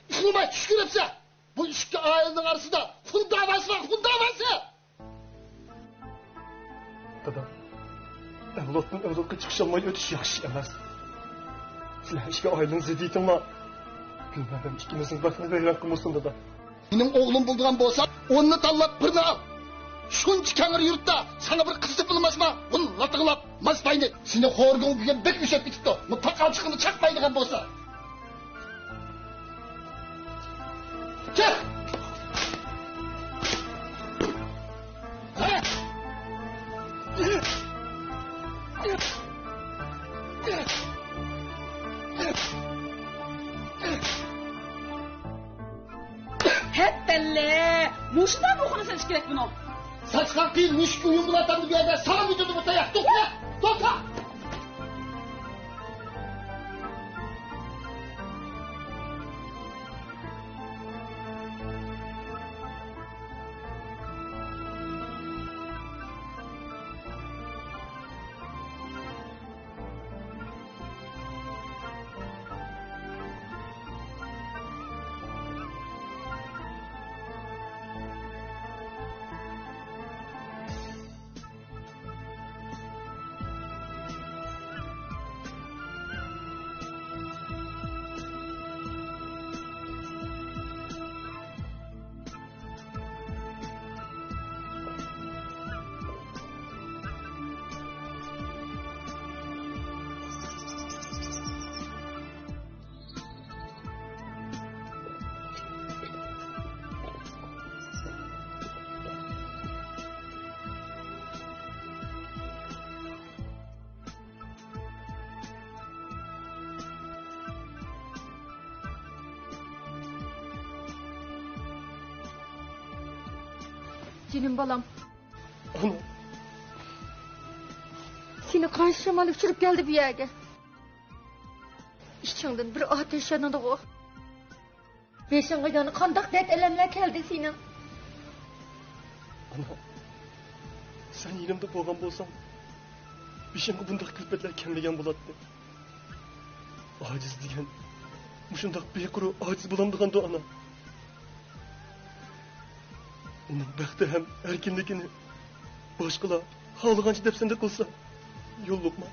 ئۇخلىماي چۈش كۆرۈپسەن! بۇ ئىككى ئائىلىنىڭ ئارىسىدا خۇن داۋاسى بار، خۇن داۋاسى! دادا، ئەۋلادتىن ئەۋلادقا چىقىشالماي ئۆتۈش ياخشى ئەمەس. سىلەر ئىككى ئائىلىنىڭ زىددىيىتىڭلار گۈلمەرەم ئىككىمىزنىڭ بەختىنى ۋەيران قىلمىسۇن، دادا. مېنىڭ ئوغلۇم بولىدىغان بولسا، ئوننى تاللاپ بىرنى ئال. شۇنچە كەڭرى يۇرتتا ساڭا بىر قىز تېپىلماسمۇ؟ بۇ لاتىڭلاپ ماس باينى. سېنى خورىكىڭ بۈگۈن بەك ئۆسۈپ كېتىپتۇ. بۇ تاقال چىقىنى چاقمايدىغان بولسا. كەل! ھەپپەللە! مۇشۇنداق ئۇخلىسا ئىش كېرەك بۇنىڭ. ساچقان قىيىن مۈشۈككە ئويۇن بولۇۋاتامدۇ بۇ يەردە؟ ساڭا مۇجۇردىمۇ تاياق؟ توختا! توختا! جېنىم بالام. ئانا. سېنى قايسى شامال ئۇچۇرۇپ كەلدى بۇ يەرگە؟ ئىچىڭدىن بىر ئاتەش يانىدىغۇ. بېشىڭغا يەنە قانداق دەرد-ئەلەملەر كەلدى سېنىڭ؟ ئانا، سەن يېنىمدا بولغان بولساڭ، بېشىمغا بۇنداق كۈلپەتلەر كەلمىگەن بولاتتى. ئاجىز دېگەن مۇشۇنداق بىر قۇر ئاجىز بولامدىغاندۇ، ئانا؟ ئۇنىڭ بەختى ھەم ئەركىنلىكىنى باشقىلار خالىغانچە دەپسەندە قىلسا، يوللۇقما.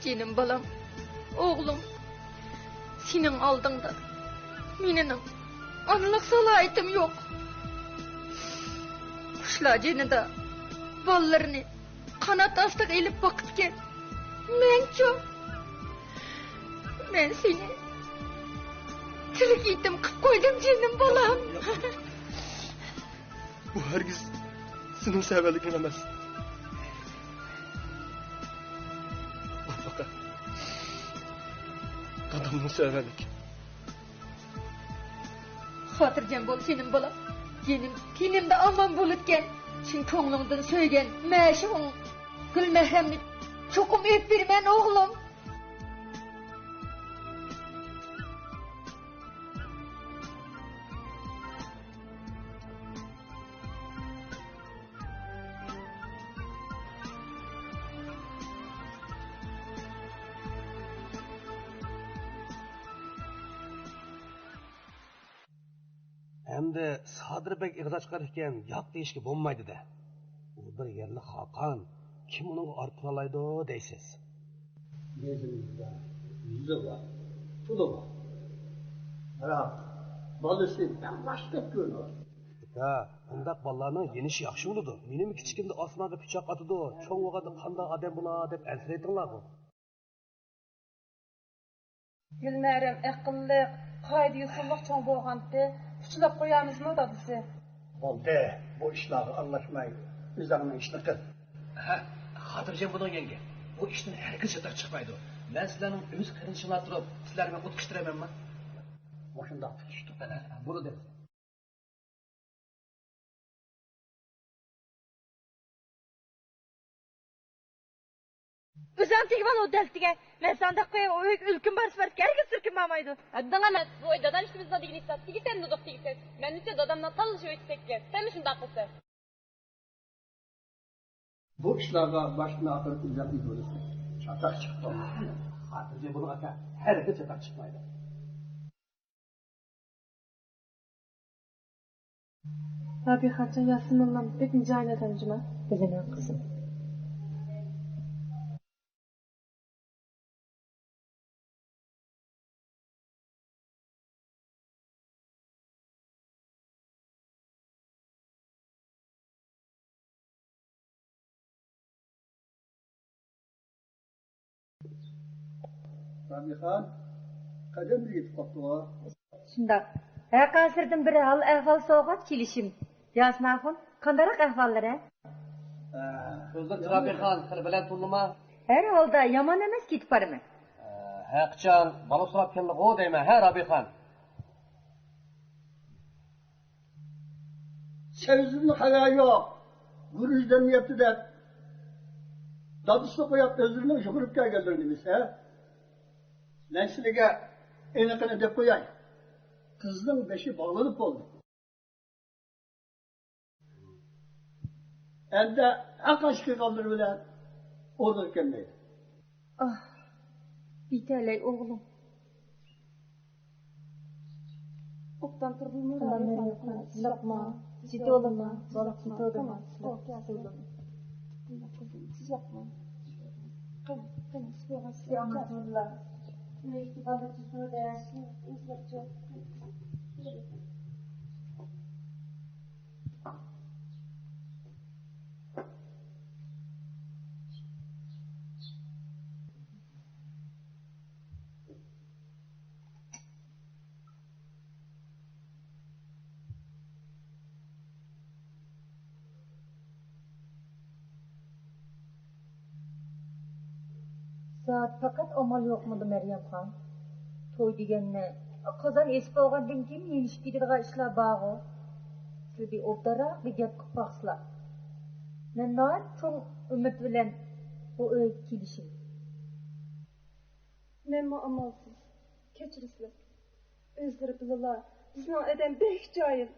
جېنىم بالام، ئوغلۇم، سېنىڭ ئالدىڭدا مېنىڭ ئانىلىق سالاھىيىتىم يوق. قۇشلار جېنىدا بالىلىرىنى قانات ئاستىغا ئېلىپ باقىدىكەن. مەنچۇ؟ مەن سېنى تىرىك يېتىم قىلىپ قويدۇم، جېنىم بالام. بۇ ھەرگىز سېنىڭ سەۋەنلىكىڭ ئەمەس. بۇ پەقەت دادامنىڭ سەۋەنلىكى. خاتىرجەم بول، جېنىم بالام. جېنىم تېنىمدە ئامان بولىدىكەن. چىن كۆڭلۈڭدىن سۆيگەن مەشۇم گۈلمەھرەمنى چوقۇم ئېلىپ بېرىمەن، ئوغلۇم. ئەمدى سادىر بەگ ئېغىز ئاچقان ئىكەن، ياق دېيىشكە بولمايدۇ-دە. ئۇ بىر يەرلىك خاقان، كىم ئۇنىڭغا ئارتۇرالايدۇ دەيسىز؟ يېزىمىزدا يۈزى بار، پۇلى بار. بىراق، بالىسى بەڭباشتەك كۆرۈنىدۇ. ئاكا، بۇنداق بالىلارنىڭ يېنىشى ياخشى بولىدۇ. مېنىمۇ كىچىكىمدە ئاسمانغا پىچاق ئاتىدۇ، چوڭ بولغاندا قانداق ئادەم بولا دەپ ئەنسىرەيتتىڭلارغۇ. گۈلمەھرەم ئەقىللىق، قائىدە-يوسۇنلۇق چوڭ بولغانتى، پۇچىلاپ قويارمىزمۇ دادىسى؟ بولدى، بۇ ئىشلارغا ئارىلاشماي، ئۆزۈڭنىڭ ئىشىنى قىل. ھە، خاتىرجەم بولۇڭ يەڭگە، بۇ ئىشتىن ھەرگىز چاتاق چىقمايدۇ. مەن سىلەرنىڭ ئۆز قېرىندىشىڭلار تۇرۇپ، سىلەر بىلەن ئوت قىشتۇرىمەنما؟ مۇشۇنداق پۇت تۇتۇپ. ھە، ھە، بولىدۇ. ئۆزۈڭ تېگىۋال ئۇ دەلتىگە. مەن ساڭا دەپ قوياي، ئۇ ئۆيگە ئۆلكىمۇ بارسا بارىدىكەن، ھەرگىز تۈركۈم بارمايدۇ. ھەددىڭ ئەمەس، بۇ ئۆي دادام ئىككىمىزنىڭ دېگىنى ھېساب. تېگىسەن دېدۇق، تېگىسەن. مەنچە دادامنىڭ تاللىشى ئۆتۈپ كەتكەن. سەنمۇ شۇنداق قىلسەن. بۇ ئىشلارغا باشتىن ئاخىر ئىززەتنى بۆلىسەن. چاتاق چىقىپ قالمىسۇن. خاتىرجەم بولۇڭ ئاكا، ھەرگىز چاتاق چىقمايدۇ. رابىيەخانجان، ياسىمىنلام بەك ناجايىن ئادەم جۇما. بىلىمەن قىزىم. رابىيەخان، قەدەمدە يېتىپ قاپتۇغۇ. شۇنداق. ھەرقايسىلىرىدىن بىر ھال-ئەھۋال سورىغاچ كېلىشىم. ياسىن ئاخۇن، قانداقراق ئەھۋاللىرى؟ ئە، ئۆزلۈك رابىيەخان، خېلى بەلەن تۇرۇلما؟ ھەر ھالدا يامان ئەمەس، كېتىپ بارىمەن. ئە، ھەرقاچان بالا سوراپ كەلدىغۇ دەيمەن، ھە، رابىيەخان؟ سەۋزىدىن خەۋەر يوق. گۈرۈچ دەم يەپتۇ دەپ، دادىسىنى قويۇپ، ئۆزلىرىنىڭ يۈگۈرۈپ كەلگەنلىرى نېمىسى، ھە؟ مەن سىلىگە ئېنىقىنى دەپ قوياي. قىزنىڭ بېشى باغلىنىپ بولدى. ئەمدى ھەرقانچە قىلغانلىرى بىلەن ئورنىغا كەلمەيدۇ. ئاھ، بىتەلەي ئوغلۇم. ئوبدان تۇردۇڭمۇ؟ ئاللا مەرھەم قىلسۇن. ياقما، جىتى ئولىما، بالا جىتى ئولىما. تامام. ئوكەي. قىزىم، سىز ياقما. قېنى، قېنى، سىز بولغان سىز ياقما. زادى پەقەت ئامال يوقمىدى، مەريەمخان؟ توي دېگەننى قازان ئېسىپ بولغاندىن كېيىن يېنىشىپ كېتىدىغان ئىشلار بارغۇ. سىلە بىر ئوبدانراق بىر گەپ قىلىپ باقسىلا. مەن ناھايىتى چوڭ ئۈمىد بىلەن بۇ ئۆيگە كېلىشىم. مەنمۇ ئامالسىز. كەچۈرىسىلەر. ئۆزلىرى بىلىلا، بىزنىڭ ئادەم بەك جاھىل.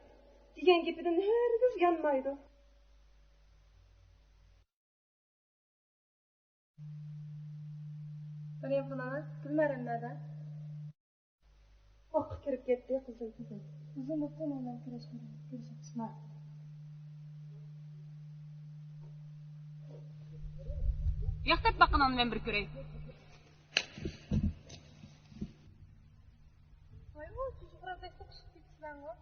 دېگەن گېپىدىن ھەرگىز يانمايدۇ. مەريەم خانىم، گۈلمەرەم نەدە؟ ئۇكا كىرىپ كەتتى، قىزىم. ئۇزۇن بوپتۇ، مەن بىلەن كۆرۈشمىگىلى. كۆرۈشۈپ چىقما. ياق دەپ باققىنىڭنى مەن بىر كۆرەي. ۋاي، ۋاي، چۈجە خوراز بەك توقۇشۇپ كېتىپسىلەرغۇ.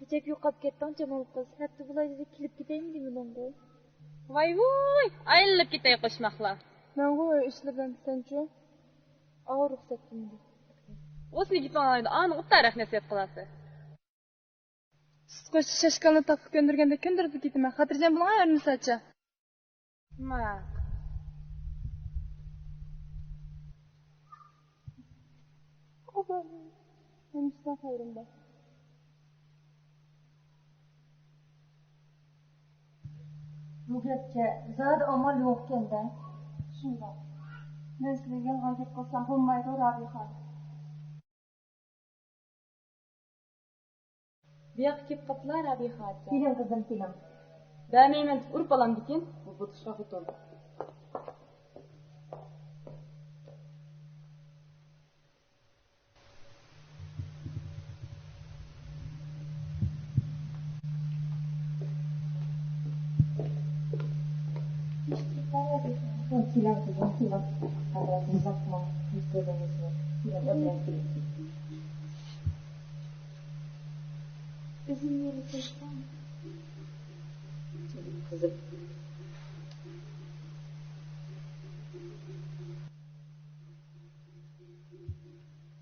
ئەجەب يوقاپ كەتتىڭ، جامال قىز. ھەپتە بولاي دېدى، كېلىپ كېتەيمۇ دېمىدىڭغۇ؟ ۋاي ۋۇي، ئايلىنىپ كېتەي قوشماقلار. مەنغۇ ئۆي ئىشلىرىدىن، سەنچۇ؟ ئاۋۇ رۇخسەت دېمىدى. ئۇ سېنى گېپىڭ ئاڭلايدۇ، ئاڭا ئوتتارىراق نەسىھەت قىلاسەن. سۈت قوشۇش شاشكالنى تاپقا كۆندۈرگەندە كۆندۈرۈپلا كېتىمەن. خاتىرجەم بولۇڭ، ھەممىسى ئاچا. ماق. ھەمىشە خەيرىم بار. بۇ گەپكە زادى ئامال يوقكەن-دە. شۇنداق. مەن سىلىگە يالغان گەپ قىلسام بولمايدۇ، رابىيە خانىم. بۇياققا كېلىپ قاپلا، رابىيە خاجا. كېلىڭ، قىزىم، كېلىڭ. بەرمەيمەن دەپ ئۇرۇپ ئالامدىكىن، بۇ بۇتۇشقا خوتۇن. كېلىڭ، قىزىم، كېلىڭ. ئۇزاقمۇ، يۈز كۆرگەن يۈزنى. كېلىڭ، ئۆپرەم كېلىڭ. ئۆزۈم يېرى كەتتىم. قىزىم.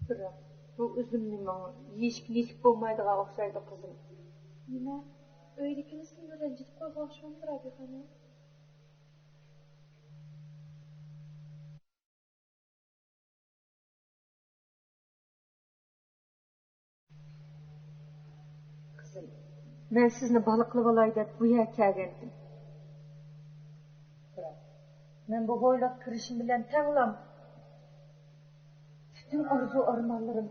بىراق، بۇ ئۈزۈمنى ماڭا يېيىشكە نېسىپ بولمايدىغان ئوخشايدۇ، قىزىم. نېمە؟ ئۆيدىكىنى سىلىنى رەنجىتىپ قويغان ئوخشىمامدۇ، رابىيە خانىم؟ قىزىم، مەن سىزنى بالا قىلىۋالاي دەپ بۇ يەرگە كەلگەنتىم. بىراق، مەن بۇ ھويلىغا كىرىشىم بىلەن تەڭلا پۈتۈن ئارزۇ-ئارمانلىرىم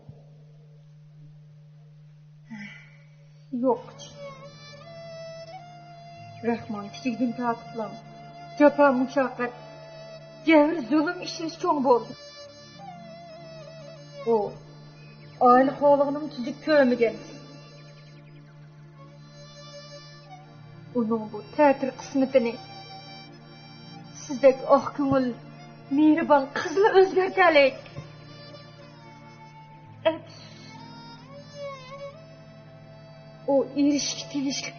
يوققا چىقتى. رەھمان كىچىكىدىن تارتىپلا جاپا-مۇشەققەت، جەبىر-زۇلۇم ئىچىدە چوڭ بولدى. ئۇ ئائىلە قوغلىغىنىمۇ تۈزۈك كۆرمىگەن. ئۇنىڭ بۇ تەتۈر قىسمىتىنى سىزدەك ئاق كۆڭۈل، مېھرىبان قىزلا ئۆزگەرتەلەيدىكەن. ئەپسۇس. ئۇ ئېرىشىشكە تېگىشلىك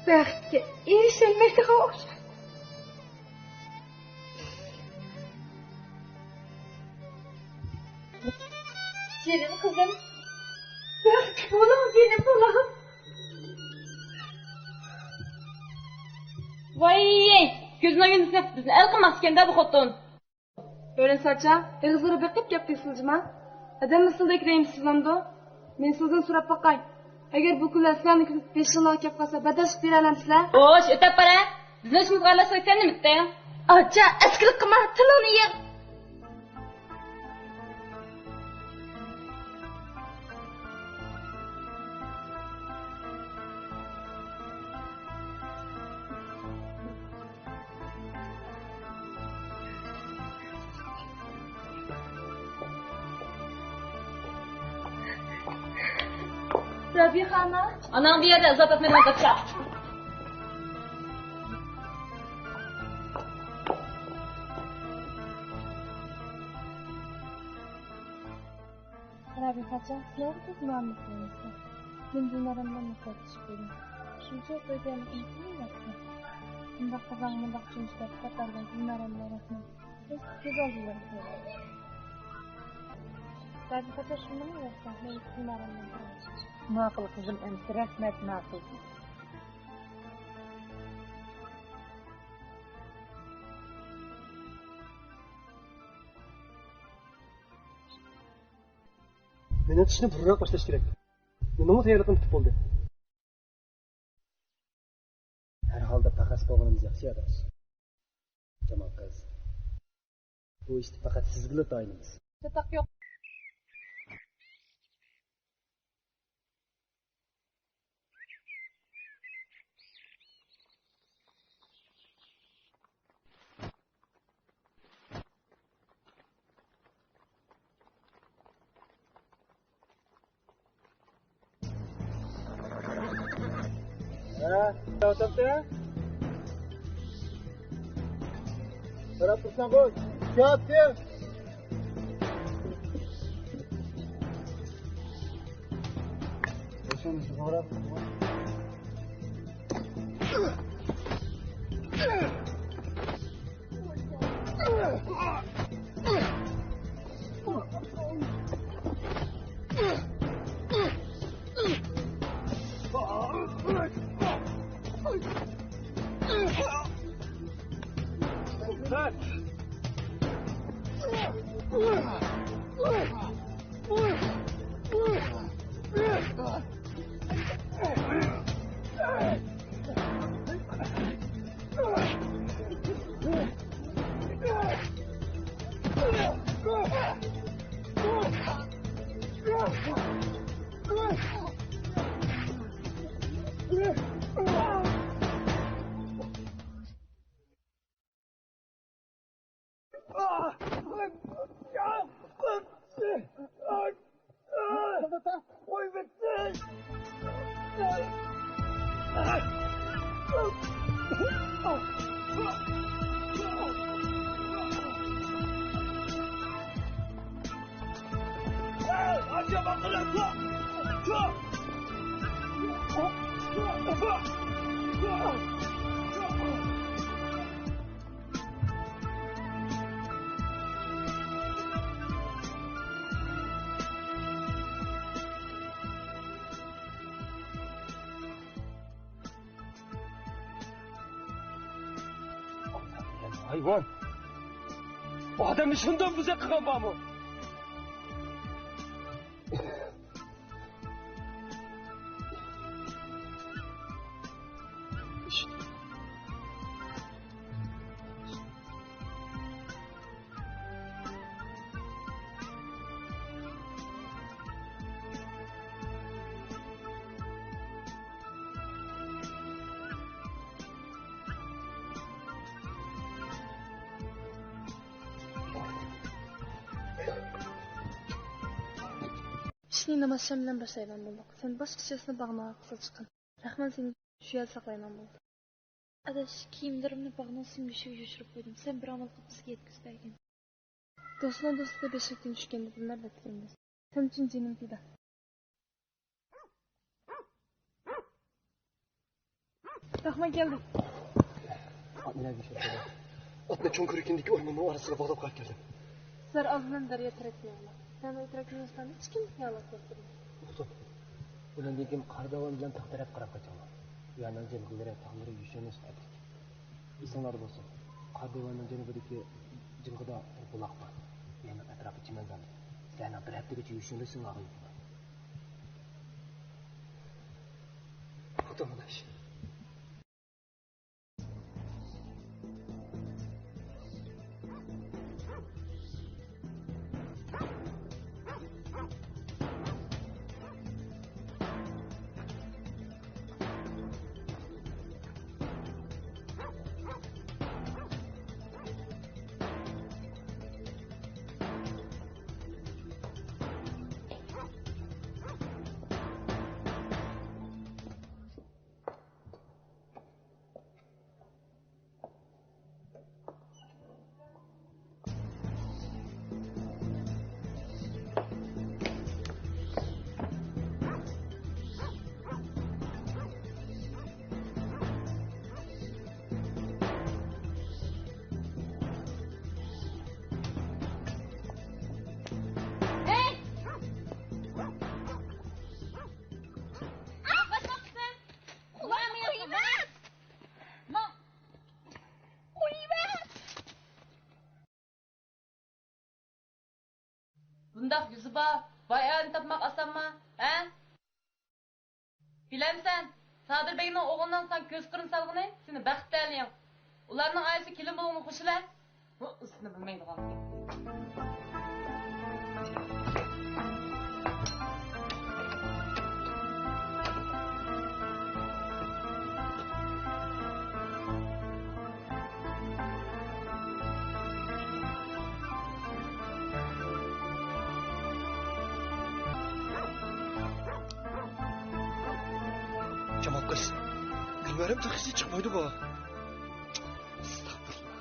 بەختكە ئېرىشەلمەيدىغان ئوخشايدۇ. جېنىم قىزىم، بەختلىك بولۇڭ، جېنىم بالام. ۋاي، كۆزىنىڭ يۇندىسىنى بىزنى ئەل قىلماقچىكەن-دە بۇ خوتۇن. ئۆرۈنساچا، ئېغىزلىرى بېقىپ گەپ قىلسىلا جىما. ئادەم مىسلىدەك رەھىمسىزلامدۇ؟ مەن سىلىدىن سوراپ باقاي. ئەگەر بۇ كۈنلەر سىلەرنىڭ بېشىڭلارغا كەپ قالسا، بەرداشلىق بېرەلەمسىلەر؟ خوش، ئۆتەپ بارە. بىزنىڭ ئىشىمىزغا ئارىلاشساڭ سەن نېمە ئىتتىڭ؟ ئاچا، ئەسكىلىك قىلما، تىلىڭنى يىغ. رابىيە خانىم. ئاناڭ بۇ يەردە ئازاب ئەتمەيدىغان قاچا. رابىيە خاچا، سىلەرگە تېز مۇئامىلە قىلىمىز. مەن دىلنارەم بىلەن نەپرەتلىشىپ قويدۇم. شۇنچە توي دېگەنلىكىنى كىم ئويلاپتۇ؟ مۇنداق قازانغا مۇنداق چۆنچە دەپ خەت بەرگەن دىلنارەم بىلەن رەھمەت. بىز كۆز ئالدىمىزدا تۇرىمىز. رابىيە خاچا، شۇندىمۇ يوقسا، مەن دىلنارەم بىلەن تۇرىمىز. ماقۇل قىزىم، ئەمىسە رەھمەت، ماقۇل. مېنىڭچە ئىشنى بۇرۇنراق باشلاش كېرەك. مېنىڭمۇ تەييارلىقىم پۈتۈپ بولدى. ھەر ھالدا پەخەس بولغىنىمىز ياخشى، ئاداش. جامال قىز، بۇ ئىشتا پەقەت سىزگىلا تايىنىمىز. چاتاق يوق. ھە، توختاپتۇ. قاراپ تۇرساڭغۇ، چاپتى. ھايۋان! ئادەمنى شۇنداق بۇزۇق قىلغان بارمۇ؟ ئىشنى نامازشام بىلەن باشلايدىغان بولدۇق. سەن باشقىچىسىنى باغنىڭ ئارقىسىغا چىققىن. رەھمان سېنى شۇ يەردە ساقلايدىغان بولدى. ئاداش، كىيىملىرىمنى باغنىڭ سۈڭگۈچىگە يوشۇرۇپ قويدۇم. سەن بىر ئامال قىلىپ بىزگە يەتكۈزۈپ بەرگىن. دوستنىڭ دوستلۇقى بەشلىكتىن چۈشكەندە بىلىنەر، بەتكە ئەمەس. سەن ئۈچۈن جېنىم پىدا. رەھمان كەلدى. ئاتنى چوڭ كۆركىنىدىكى ئورماننىڭ ئارىسىغا باغلاپ قايتىپ كەلدىم. سىلەر ئالدى بىلەن دەريا تەرەپكە مېڭىڭلار. سەن ئۇ تەرەپكە مېڭىشلارنى ھېچكىم يالاپ كەتمىدى. ئۇقتۇم. ئۇنىڭدىن كېيىن قاراداۋان بىلەن تاغ تەرەپكە قاراپ قېچىڭلار. ئۇ يەرنىڭ جىلغىلىرى، تاغلىرى يوشۇرۇنۇش تەبىئىي. ئېسىڭلاردا بولسۇن، قاراداۋاننىڭ جەنۇبىدىكى جىلغىدا بىر بۇلاق بار. ئۇ يەرنىڭ ئەتراپى چىمەنزالدۇر. سىلەرنىڭ بىر ھەپتىگىچە يوشۇرۇنۇشۇڭلارغا يول بار. ئۇقتۇم، ئاداش. بۇنداق يۈزى بار، باي ئەرنى تاپماق ئاسانما، ھە؟ بىلەمسەن، سادىر بەگنىڭ ئوغلىنىڭ ساڭا كۆز قىرىنى سالغىنى سېنى بەخت تەلىيىڭ. ئۇلارنىڭ ئائىلىسى كېلىن بولغىنىغا خوشلا. بۇ ئىسمىنى بىلمەيدىغان. جامال قىز، گۈلبەرەم تېخىچە چىقمايدۇ بۇ. ئەستەغپۇرۇللا.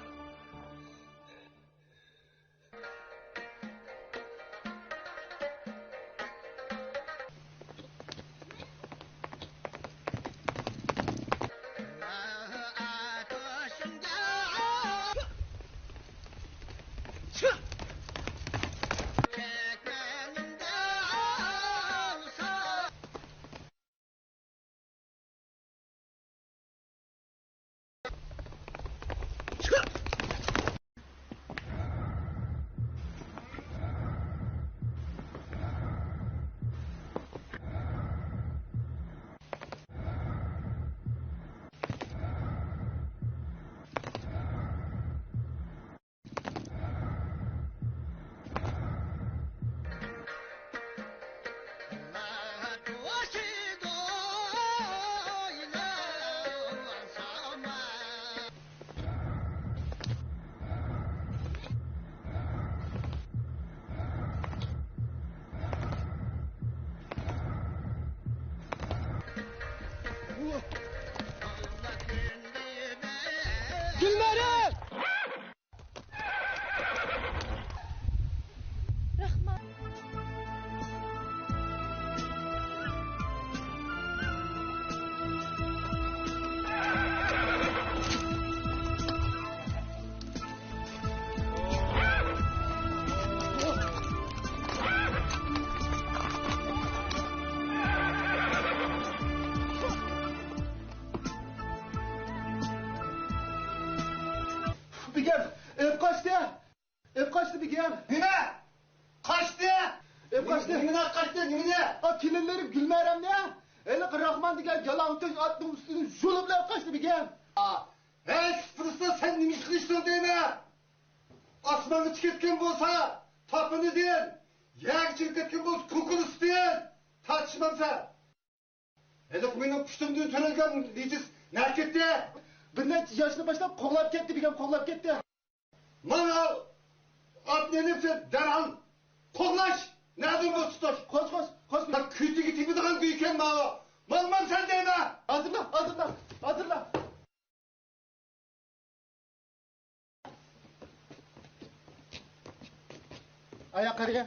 ئېلىپ قاچتى! ئېلىپ قاچتى بېگىم! نېمە؟ قاچتى؟ ئېلىپ قاچتى! نېمىنى ئېلىپ قاچتى؟ نېمىنى؟ ئا، كېلىنلىرىم گۈلمەرەمنى ھېلىقى راخمان دېگەن يالاڭتۆش ئاتنىڭ ئۈستىدىن يۇلۇپ ئېلىپ قاچتى بېگىم! ھەي، كىچىك پىرىستا، سەن نېمە ئىش قىلىشتىڭ دەيمەن؟ ئاسمانغا چىقىپ كەتكەن بولسا، تاپىنىدىن، يەرگە چىقىپ كەتكەن بولسا، كوكۇلىسىدىن تارتىشمامسەن؟ ھېلىقى مېنىڭ پۇشتۇمدىن تۆرەلگەن نىجىس نەگە كەتتى؟ بىر نەچچە ياشنى باشلاپ قوغلاپ كەتتى، بېگىم، قوغلاپ كەتتى. مانا ئاتنى ئېلىپ سەن دەرھال قوغلاش، نەدىن بولسا تۇتۇش. خوش، خوش، خوش. كۆزىگە تېگىدىغان گۇيكەن ماۋۇ. ماڭمامسەن دەيمەن. ھازىرلا، ھازىرلا، ھازىرلا. ئاياق قەرگە.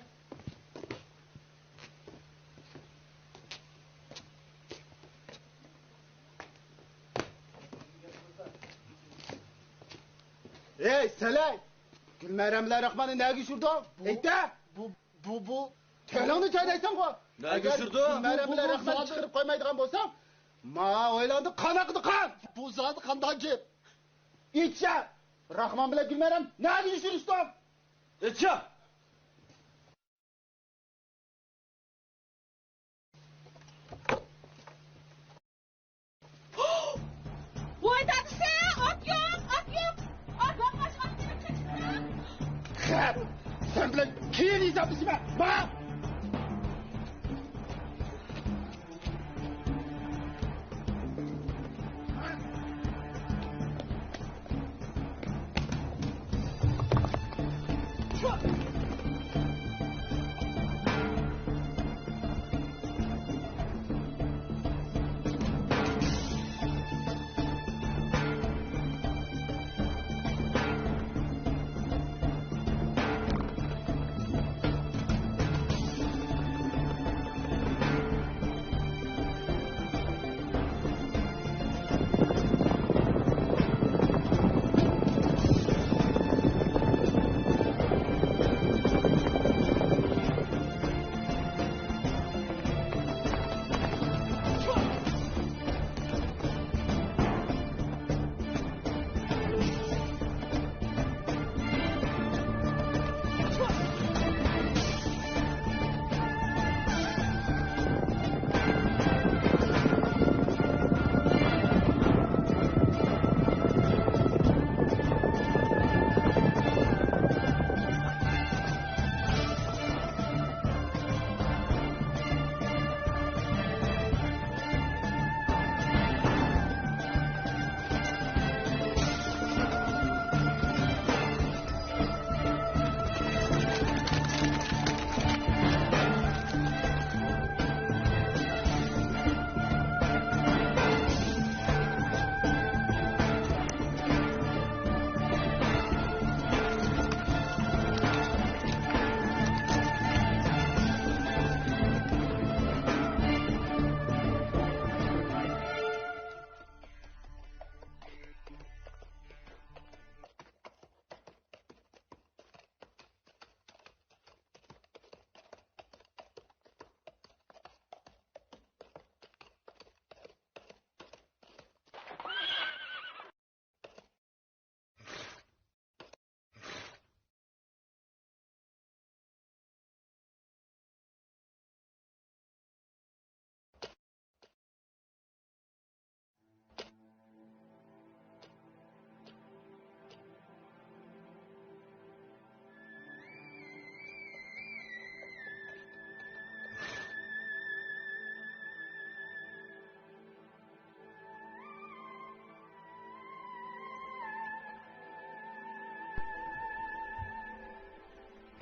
ئەي، سەلەي! گۈلمەرەم بىلەن راخماننى نەگە يوشۇردۇڭ؟ ئېيتە! بۇ، بۇ، بۇ. تىلىڭنى چاينايسەنغۇ! نەگە يوشۇردۇڭ؟ گۈلمەرەم بىلەن راخماننى چىقىرىپ قويمايدىغان بولساڭ، ما ھويلاڭدا قان ئاقىدۇ، قان! بۇ زادى قانداق گەپ؟ ئېيتچە! راخمان بىلەن گۈلمەرەم نەگە يوشۇرۇشتۇڭ؟ ئېيتچە! ۋاي دادىسى، ئات يوق، ئات يوق، ئات يوق، قاچماق كېرەك، قېچىپ. خەپ، سەن بىلەن كېيىن ھېسابلىشىمەن، ماڭا!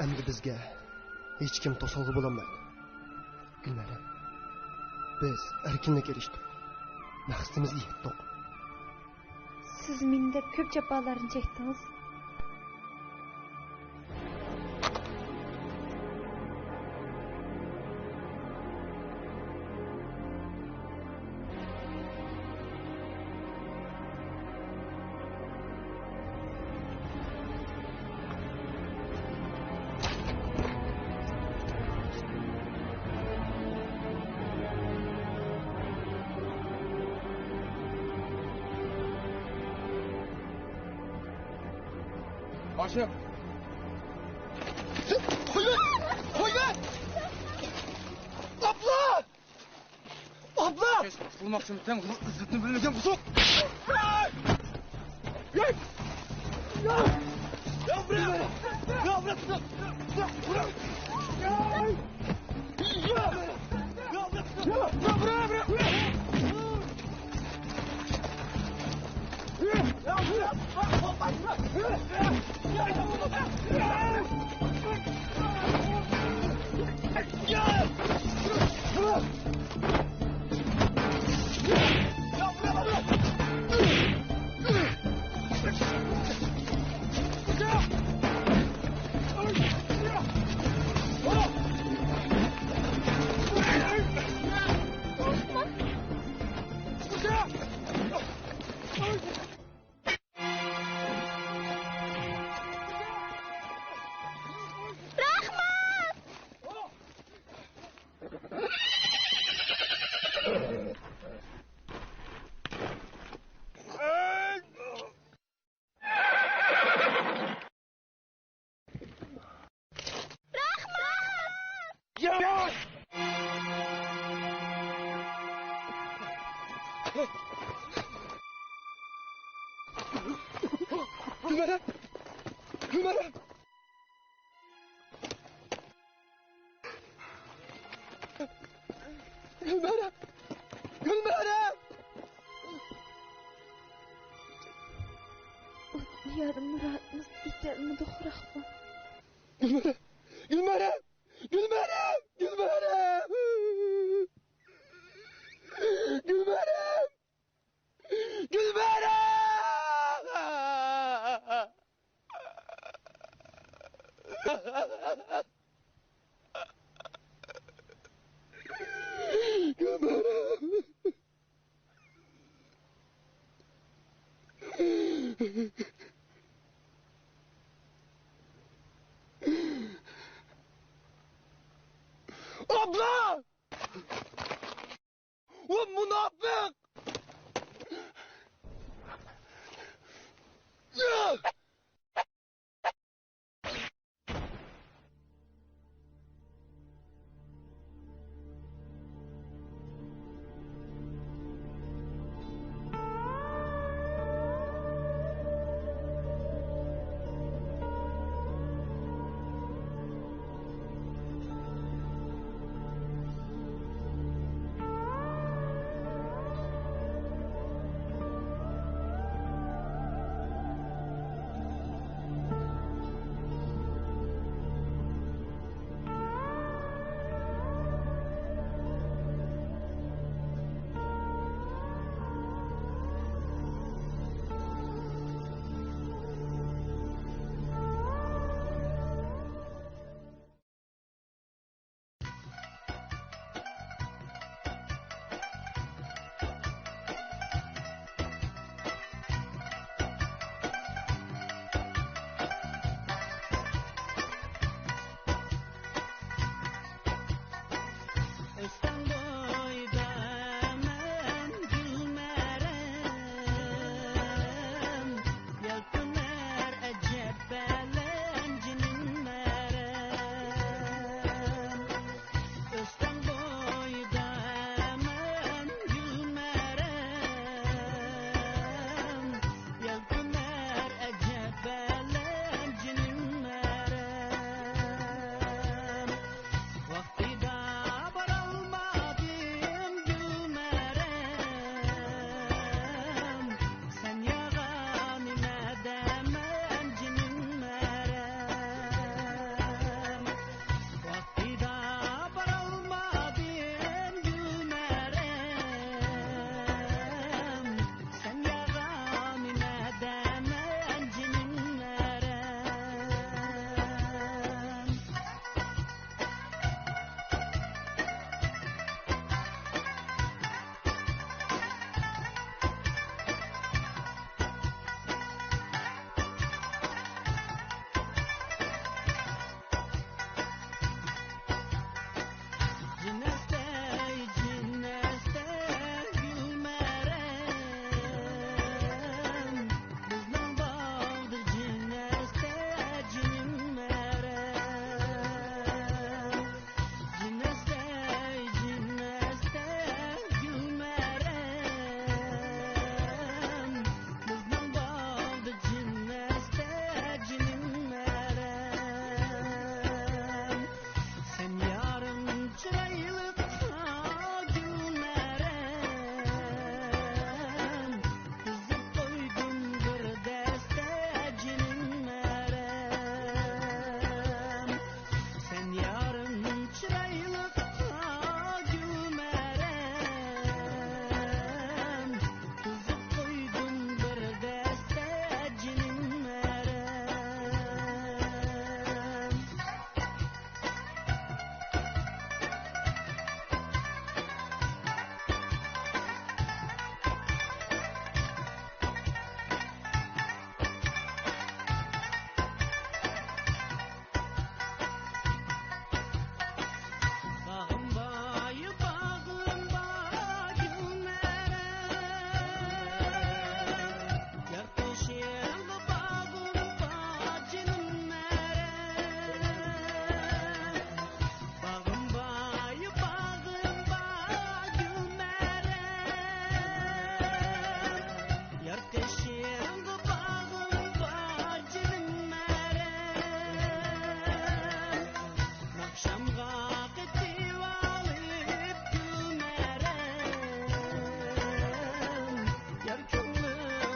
ئەمدى بىزگە ھېچكىم توسالغۇ بولالمايدۇ. گۈلمەرەم، بىز ئەركىنلىككە ئېرىشتۇق. مەقسىتىمىزگە يەتتۇق. سىز مېنى دەپ كۆپ جاپالارنى چەكتىڭىز. باشلىق. قويۇڭ! قويۇڭ! ئابلا! ئابلا! قۇتۇلماقچىمۇ سەن؟ ئىززىتىنى بىلمىگەن بۇزۇق! گۈلمەرەم! گۈلمەرەم! گۈلمەرەم! گۈلمەرەم! ئۇ دىيارىمنى راھەتمىز ئېتەلمىدى، قۇراقلىق. گۈلمەرەم! گۈلمەرەم! گۈلمەرەم! گۈلمەرەم! گۈلمەرەم! گۈلمەرەم! گۈلمەرەم!